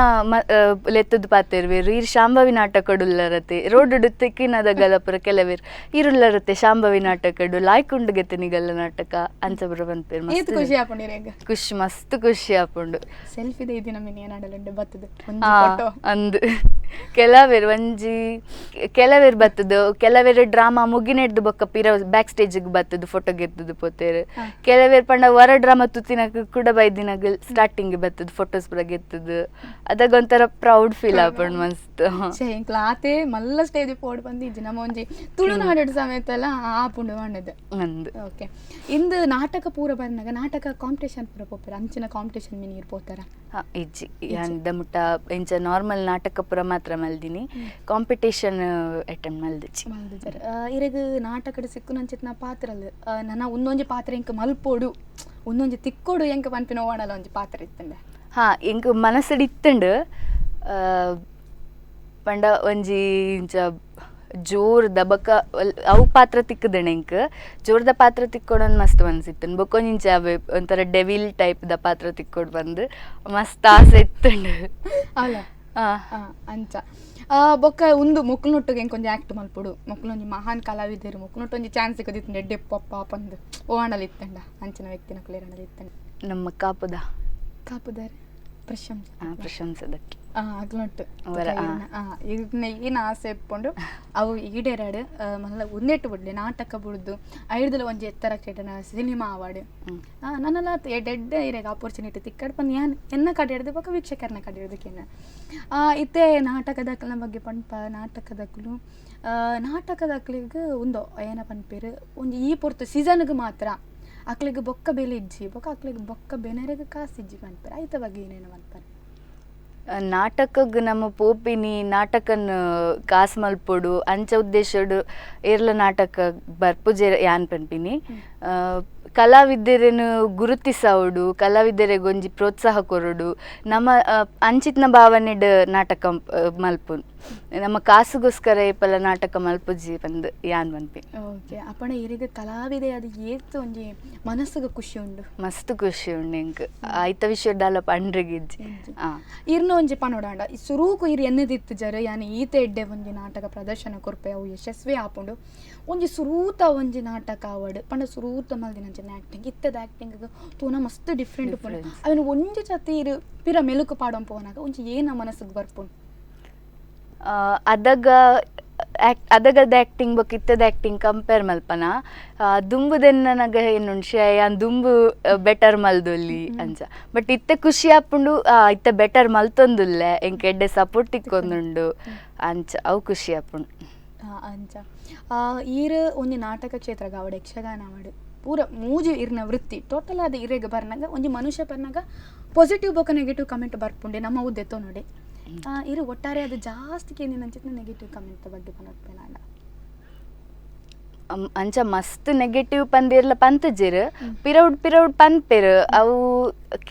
ಲೆತ್ತುದು ಪಾತೆರ್ವೆರ್, ಈರ್ ಶಾಂಭವಿ ನಾಟಕಡು ಉಲ್ಲರತೆ. ರೋಡ್ ತಿಕ್ಕಿನದ ಪುರ ಕೆಲವೇರ್ ಈರುಲ್ಲರತೆ ಶಾಂಭವಿ ನಾಟಕಡು, ಲಾಯ್ಕುಂಡು ಗೆತ್ತನಿಗಲ್ಲ ನಾಟಕ ಅಂಚ ಪುರ ಪನ್ಪೆರ್.
ಏತ್
ಮಸ್ತ್
ಖುಷಿ ಆಪುಂಡು ಇರೆಗ್?
ಖುಷಿ, ಮಸ್ತ್ ಖುಷಿ ಆಪುಂಡು.
ಸೆಲ್ಫಿ ಇದೆ ದಿನ ಮಿನಿ ಏನಾಡಲುಂಡು ಬತ್ತದು ಒಂಜಿ ಫೋಟೋ?
ಅಂದ್, ಕೆಲವೇರ್ ಒಂಜಿ ಕೆಲವೇರ್ ಬತ್ತದು, ಕೆಲವೇರ್ ಡ್ರಾಮಾ ಮುಗಿನೆಡ್ದು ಬೊಕ್ಕ ಪಿರ ಬ್ಯಾಕ್ ಸ್ಟೇಜ್ ಬತ್ತದು ಫೋಟೋ ಗೆತ್ತದು ಪೋತೇರು. ಕೆಲವೇರ್ ಪಂಡ ವರ ಡ್ರಾಮಾ ತುತ್ತಿನಗ ಕೂಡ ಬೈದಿನಾಗ ಸ್ಟಾರ್ಟಿಂಗ್ ಬತ್ತದು ಫೋಟೋಸ್ ಪೂರ ಗೆತ್ತದು. ಅದಾಗ ಒಂಥರ ಪ್ರೌಡ್ ಫೀಲ್ ಆಪುಂಡು ಮಸ್ತ್.
ಛೇ, ಎಂಕ್ಲ ಆತೆ ಮಲ್ಲ ಸ್ಟೇಜ್ ಪೋಡ್ ಬಂದಿಜ್ಜಿ. ನಮ್ಮ ಒಂಜಿ ತುಳುನಾಡು ಸಮೇತ ಎಲ್ಲ ಆಪುಂಡು ಪಂಡದು.
ಅಂದ್.
ಓಕೆ, ಇಂದು ನಾಟಕ ಪೂರ ಬರ್ನಾಗ ನಾಟಕ ಕಾಂಪಿಟೇಷನ್ ಪೂರ ಪೋಪೆರ್, ಅಂಚಿನ ಕಾಂಪಿಟೇಷನ್ ಮಿನಿ ಇರ್ ಪೋತಾರ?
ಹಾ, ಇಜ್ಜಿ. ಯಾನ್ ಮುಟ್ಟ ಇಂಚ ನಾರ್ಮಲ್ ನಾಟಕ ಪೂರ ಮಾತ್ರ ಮಲ್ದಿನಿ, ಕಾಂಪಿಟೇಷನ್ ಅಟೆಂಡ್ ಮಲ್ದಿಜಿ.
ಮಲ್ದಿಜರ್. ಇರೆಗ್ ನಾಟಕಡ್ ಸಿಕ್ಕುನಂಚಿತ್ನ ಪಾತ್ರಲ್ ನನ ಒಂದೊಂಜಿ ಪಾತ್ರ ಎಂಕ್ ಮಲ್ಪೊಡು, ಒಂದೊಂಜಿ ತಿಕ್ಕೊಡು ಎಂಕ್ ಪನ್ಪಿನ ಓಣಲ ಒಂಜಿ ಪಾತ್ರ ಇತ್ತಂಡೆ?
ಹಾ, ಎಂಕ್ ಮನಸ್ಸುಡ್ ಇತ್ತುಂಡು. ಪಂಡ ಒಂಜಿ ಇಂಚ ಜೋರ್ದ ಬೊಕ್ಕ ಅವು ಪಾತ್ರ ತಿಕ್ಕುದಣ ಎಂಕ್ ಜೋರ್ದ ಪಾತ್ರ ತಿಕ್ಕೊಡೊಂದು ಮಸ್ತ್ ಮನಸ್ಸಿತ್ತುಂಡು. ಬೊಕ್ಕ ಒಂಜಿ ಇಂಚ ಅವೇ ಒಂಥರ ಡೆವಿಲ್ ಟೈಪ್ ದ ಪಾತ್ರ ತಿಕ್ಕೊಡು ಬಂದು ಮಸ್ತ್ ಆಸೆ ಇತ್ತುಂಡು.
ಅಲ್ಲ?
ಹಾ.
ಅಂಚ ಬೊಕ್ಕ ಉಂದು ಮೊಕ್ಲುನೊಟ್ಟುಗೆ ಎಂಕ್ ಒಂಜಿ ಆಕ್ಟ್ ಮಲ್ಪೊಡು, ಮೊಕ್ಲೊಂಜಿ ಮಹಾನ್ ಕಲಾವಿದರು, ಮೊಕ್ಲುನೊಟ್ಟು ಒಂಜಿ ಚಾನ್ಸ್ ಸಿಕ್ಕದಿತ್ತುಂಡು ಎಡ್ಡೆ ಪಪ್ಪ ಪಂದ್ ಓಣಲ್ ಇತ್ತಂಡ ಅಂಚಿನ ವ್ಯಕ್ತಿನಕುಲು ಏರಣಲ್ ಇತ್ತಂಡ?
ನಮ್ಮ ಕಾಪುದ.
ಕಾಪುದಾರೆ ಪ್ರಶಂಸೆ.
ಪ್ರಶಂಸದಕ್ಕೆ.
ಅಗ್ಲೊಟ್ಟು.
ಅವರ, ಆ.
ಇರ್ನ ಏನ್ ಆಸೆ ಇಪ್ಪುಂಡು ಅವು ಈಡೇರಾಡು. ಮಲ್ಲ ಒಂದೆಟ್ಟು ಬುಡ್ಲೆ, ನಾಟಕ ಬುಡ್ದು ಐಡ್ದಲ ಒಂಜಿ ಎತ್ತರ ಕೇಟನ ಸಿನಿಮಾ ಅವಾರ್ಡ್ ನನ್ನಲ ಎಡ್ಡೆ ಎಡ್ಡೆ ಇರೆಗ್ ಆಪರ್ಚುನಿಟಿ ತಿಕ್ಕಡ್ ಪಂದ್ ಯಾನ್ ಎನ್ನ ಕಡೆ ಹಿಡ್ದು ಬೊಕ್ಕ ವೀಕ್ಷಕರನ್ನ ಕಡೆ ಹಿಡ್ದಕ್ಕೇನ. ಇತ್ತೆ ನಾಟಕದಕ್ಲೆನ ಬಗ್ಗೆ ಪನ್ಪ. ನಾಟಕದಕ್ಲು ನಾಟಕದಕ್ಲೆಗ್ ಉಂದು ಏನ ಪನ್ಪೆರ್, ಒಂಜಿ ಈ ಪೊರ್ತು ಸೀಸನ್ಗ್ ಮಾತ್ರ ಅಕ್ಲೆಗ್ ಬೊಕ್ಕ ಬೆಲೆ ಇಜ್ಜಿ, ಬೊಕ್ಕ ಅಕ್ಲೆಗ್ ಬೊಕ್ಕ ಬೆನರೆಗ್ ಕಾಸು ಇಜ್ಜಿ ಪನ್ಪೆರ್. ಐತ ಬಗ್ಗೆ ಏನೇನು ಪನ್ಪರ್?
ನಾಟಕಗ್ ನಮ್ಮ ಪೋಪಿನಿ ನಾಟಕನ್ ಕಾಸ್ ಮಲ್ಪೊಡು ಅಂಚ ಉದ್ದೇಶಡ್ ಏರ್ಲ ನಾಟಕ ಬರ್ಪುಜೆ ಯಾನ್ ಪನ್ಪಿನಿ. ಕಲಾವಿದೆರೆನ್ ಗುರುತಿಸವೊಡು, ಕಲಾವಿದೆರೆಗ್ ಒಂಜಿ ಪ್ರೋತ್ಸಾಹ ಕೊರೊಡು, ನಮ್ಮ ಅಂಚಿತ್ನ ಭಾವನೆಡ್ ನಾಟಕ ಮಲ್ಪುನು. ನಮ್ಮ ಕಾಸುಗೋಸ್ಕರ ಏಪಲ ನಾಟಕ ಮಲ್ಪುಜಿ ಪಂದ್ ಯಾನ್ ಪನ್ಪಿ.
ಓಕೆ, ಅಪ್ಪಣ ಇರೆಗ್ ಕಲಾವಿದೆ ಅದು ಏತ್ ಒಂಜಿ ಮನಸ್ಸುಗ್ ಖುಷಿ ಉಂಡು?
ಮಸ್ತ್ ಖುಷಿ ಉಂಡು ಎಂಕ್. ಐತ ವಿಷಯ ದಾಲ ಪಂಡ್ರೆಗ್ ಇಜ್ಜಿ.
ಇಜ್ಜಿ. ಇರ್ನ ಒಂಜಿ ಪನೊಡಾಂಡ ಸುರೂಕು ಇರ್ ಎನ್ನೆದಿತ್ತು ಜರ ಯಾನ್ ಈತ ಎಡ್ಡೆ ಒಂಜಿ ನಾಟಕ ಪ್ರದರ್ಶನ ಕೊರ್ಪೆ, ಅವು ಯಶಸ್ವಿ ಆಪುಂಡು, ಒಂಜಿ ಸುರೂತ ಒಂಜಿ ನಾಟಕ ಆವಡ್ ಪಂಡ ಸುರೂತ ಮಲ್ದಿನಂಚಿನ ಆಕ್ಟಿಂಗ್ ಇತ್ತದ ಆಕ್ಟಿಂಗ್ ತೂನ ಮಸ್ತ್ ಡಿಫ್ರೆಂಟ್ ಉಪ್ಪುಂಡು.
Difference.
ಅವೆನ್ ಒಂಜಿ ಸರ್ತಿ ಇರ್ ಪಿರ ಮೆಲುಕು ಪಾಡೊಂದು ಪೋನಾಗ ಒಂಜಿ ಏನ ಮನಸ್ಸುಗ್ ಬರ್ಪುಂಡು?
ಅದಗ ಅದಗದ ಆಕ್ಟಿಂಗ್ ಬೊಕ್ಕ ಇತ್ತದ ಆಕ್ಟಿಂಗ್ ಕಂಪೇರ್ ಮಲ್ಪನ, ದುಂಬುದೆನ್ನ ಏನುಂಡು ಯಾನ್ ದುಂಬು ಬೆಟರ್ ಮಲ್ದೊಲ್ಲಿ ಅಂಚ. ಬಟ್ ಇತ್ತೆ ಖುಷಿ ಆಪುಂಡು, ಇತ್ತೆ ಬೆಟರ್ ಮಲ್ತೊಂದುಲ್ಲೆ, ಎಂಕ್ ಎಡ್ಡೆ ಸಪೋರ್ಟ್ ತಿಕ್ಕೊಂದುಂಡು ಅಂಚ ಅವು ಖುಷಿ ಆಪುಂಡು.
ಅಂಚ. ಈರ್ ಒಂಜಿ ನಾಟಕ ಕ್ಷೇತ್ರಗ್ ಆವಡ್ ಯಕ್ಷಗಾನ ಆವಡ್ ಪೂರ ಮೂಜಿ ಇರ್ನ ವೃತ್ತಿ ಟೋಟಲ್ ಆದ್ ಇರೆಗ್ ಬರ್ನಗ ಒಂಜಿ ಮನುಷ್ಯ ಪನ್ನಗ ಪಾಸಿಟಿವ್ ಬೊಕ ನೆಗೆಟಿವ್ ಕಮೆಂಟ್ ಬರ್ಪುಂಡೆ ನಮ್ಮ ಅವು ದೆತ್ತೊನೊಡೆ. ಇರು ಒಟ್ಟಾರೆ ಅದು ಜಾಸ್ತಿ ಕೇಂದಿನಂಚಿನ ನೆಗೆಟಿವ್ ಕಮೆಂಟ್ ಬಗ್ಗೆ ಪನೊಡ್ಪೇನಾಂಡ?
ಅಂಚ ಮಸ್ತ್ ನೆಗೆಟಿವ್ ಪಂದಿರ್ಲ ಪಂತುಜೆರ್, ಪಿರವುಡ್ ಪಿರವುಡ್ ಪನ್ಪೆರ್. ಅವು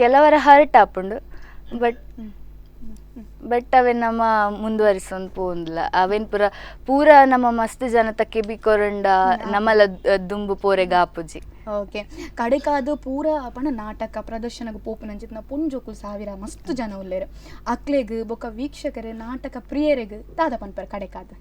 ಕೆಲವರ ಹರ್ಟ್ ಆಪುಂಡು, ಬಟ್ ಬಟ್ ಅವೆನ್ ನಮ ಮುಂದುವರಿಸೊಂದು ಪೋಂದ್ಲ. ಅವೆನ್ ಪೂರ ಪೂರ ನಮ್ಮ ಮಸ್ತ್ ಜನತ ಕೆಬಿ ಕೊರಂಡ ನಮಲ ದುಂಬು ಪೋರೆಗ್ ಆಪುಜಿ.
ಓಕೆ, ಕಡೆಕಾದು ಪೂರ ಪಂಡ ನಾಟಕ ಪ್ರದರ್ಶನಗ್ ಪೋಪುನಂಚಿತ್ತಿನ ಪೊಂಜೋಕುಲು ಸಾವಿರ ಮಸ್ತ್ ಜನ ಉಲ್ಲೆರ್. ಅಕ್ಲೆಗ್ ಬೊಕ ವೀಕ್ಷಕರು ನಾಟಕ ಪ್ರಿಯರೆಗ್ ದಾದ ಪನ್ಪರ್ ಕಡೆಕಾದ್?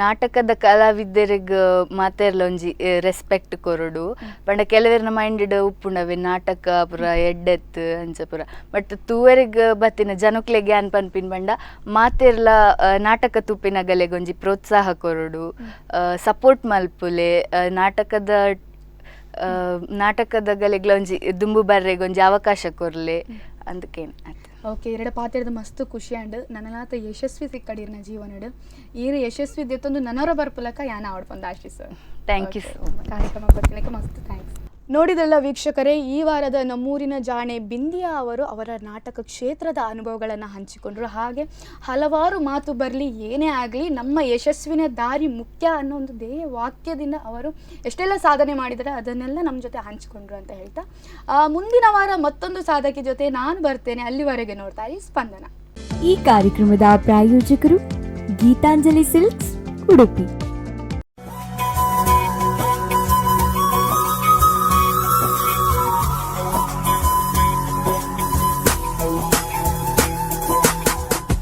ನಾಟಕದ ಕಲಾವಿದೆರೆಗ್ ಮಾತೆರ್ಲ ಒಂಜಿ ರೆಸ್ಪೆಕ್ಟ್ ಕೊರೊಡು. ಪಂಡ ಕೆಲವೆರ್ನ ಮೈಂಡ್ ಉಪ್ಪುಂಡವೆ ನಾಟಕ ಪೂರ ಎಡ್ಡೆತ್ ಅಂಚ ಪೂರ. ಬಟ್ ತೂವರೆಗ್ ಬತ್ತಿನ ಜನಕ್ಲೆಗ್ ಯಾನ್ ಪನ್ಪಿನ ಪಂಡ ಮಾತೆರ್ಲ ನಾಟಕ ತೂಪಿನಗಲೆಗ್ ಒಂಜಿ ಪ್ರೋತ್ಸಾಹ ಕೊರೊಡು, ಸಪೋರ್ಟ್ ಮಲ್ಪುಲೆ. ನಾಟಕದಗಲೆಗ್ಲ ಒಂಜಿ ದುಂಬು ಬರ್ರೆಗ್ ಒಂಜಿ ಅವಕಾಶ ಕೊರ್ಲೆ ಅಂದಕೇನ್ ಆತ್.
ಓಕೆ, ಎರಡ ಪಾತೆರದ ಮಸ್ತ್ ಖುಷಿ ಆಂಡ್. ನನಲಾತ ಯಶಸ್ವಿ ಸಿಕ್ಕಡಿರ್ನ ಜೀವನಡ್. ಈರ್ ಯಶಸ್ವಿ ದೆತ್ತೊಂದು ನನೊರ ಬರ್ಪುಲಕ ಯಾನ್ ಆವಡ್ ಪಂದ್ ಆಶಿಸ.
Thank you so much.
ಕಾರ್ಯಕ್ರಮ ಬರ್ತಿನಕ್ಕೆ ಮಸ್ತ್ thanks. ನೋಡಿದ್ರಲ್ಲ ವೀಕ್ಷಕರೇ, ಈ ವಾರದ ನಮ್ಮೂರಿನ ಜಾಣೆ ಬಿಂದಿಯಾ ಅವರು ಅವರ ನಾಟಕ ಕ್ಷೇತ್ರದ ಅನುಭವಗಳನ್ನು ಹಂಚಿಕೊಂಡರು. ಹಾಗೆ ಹಲವಾರು ಮಾತು ಬರಲಿ, ಏನೇ ಆಗಲಿ, ನಮ್ಮ ಯಶಸ್ವಿನ ದಾರಿ ಮುಖ್ಯ ಅನ್ನೋ ಒಂದು ಧ್ಯೇಯ ವಾಕ್ಯದಿಂದ ಅವರು ಎಷ್ಟೆಲ್ಲ ಸಾಧನೆ ಮಾಡಿದರೆ ಅದನ್ನೆಲ್ಲ ನಮ್ಮ ಜೊತೆ ಹಂಚಿಕೊಂಡ್ರು ಅಂತ ಹೇಳ್ತಾ, ಮುಂದಿನ ವಾರ ಮತ್ತೊಂದು ಸಾಧಕಿ ಜೊತೆ ನಾನು ಬರ್ತೇನೆ. ಅಲ್ಲಿವರೆಗೆ ನೋಡ್ತಾ ಇರಿ ಸ್ಪಂದನ.
ಈ ಕಾರ್ಯಕ್ರಮದ ಪ್ರಾಯೋಜಕರು ಗೀತಾಂಜಲಿ ಸಿಲ್ಕ್ಸ್, ಉಡುಪಿ.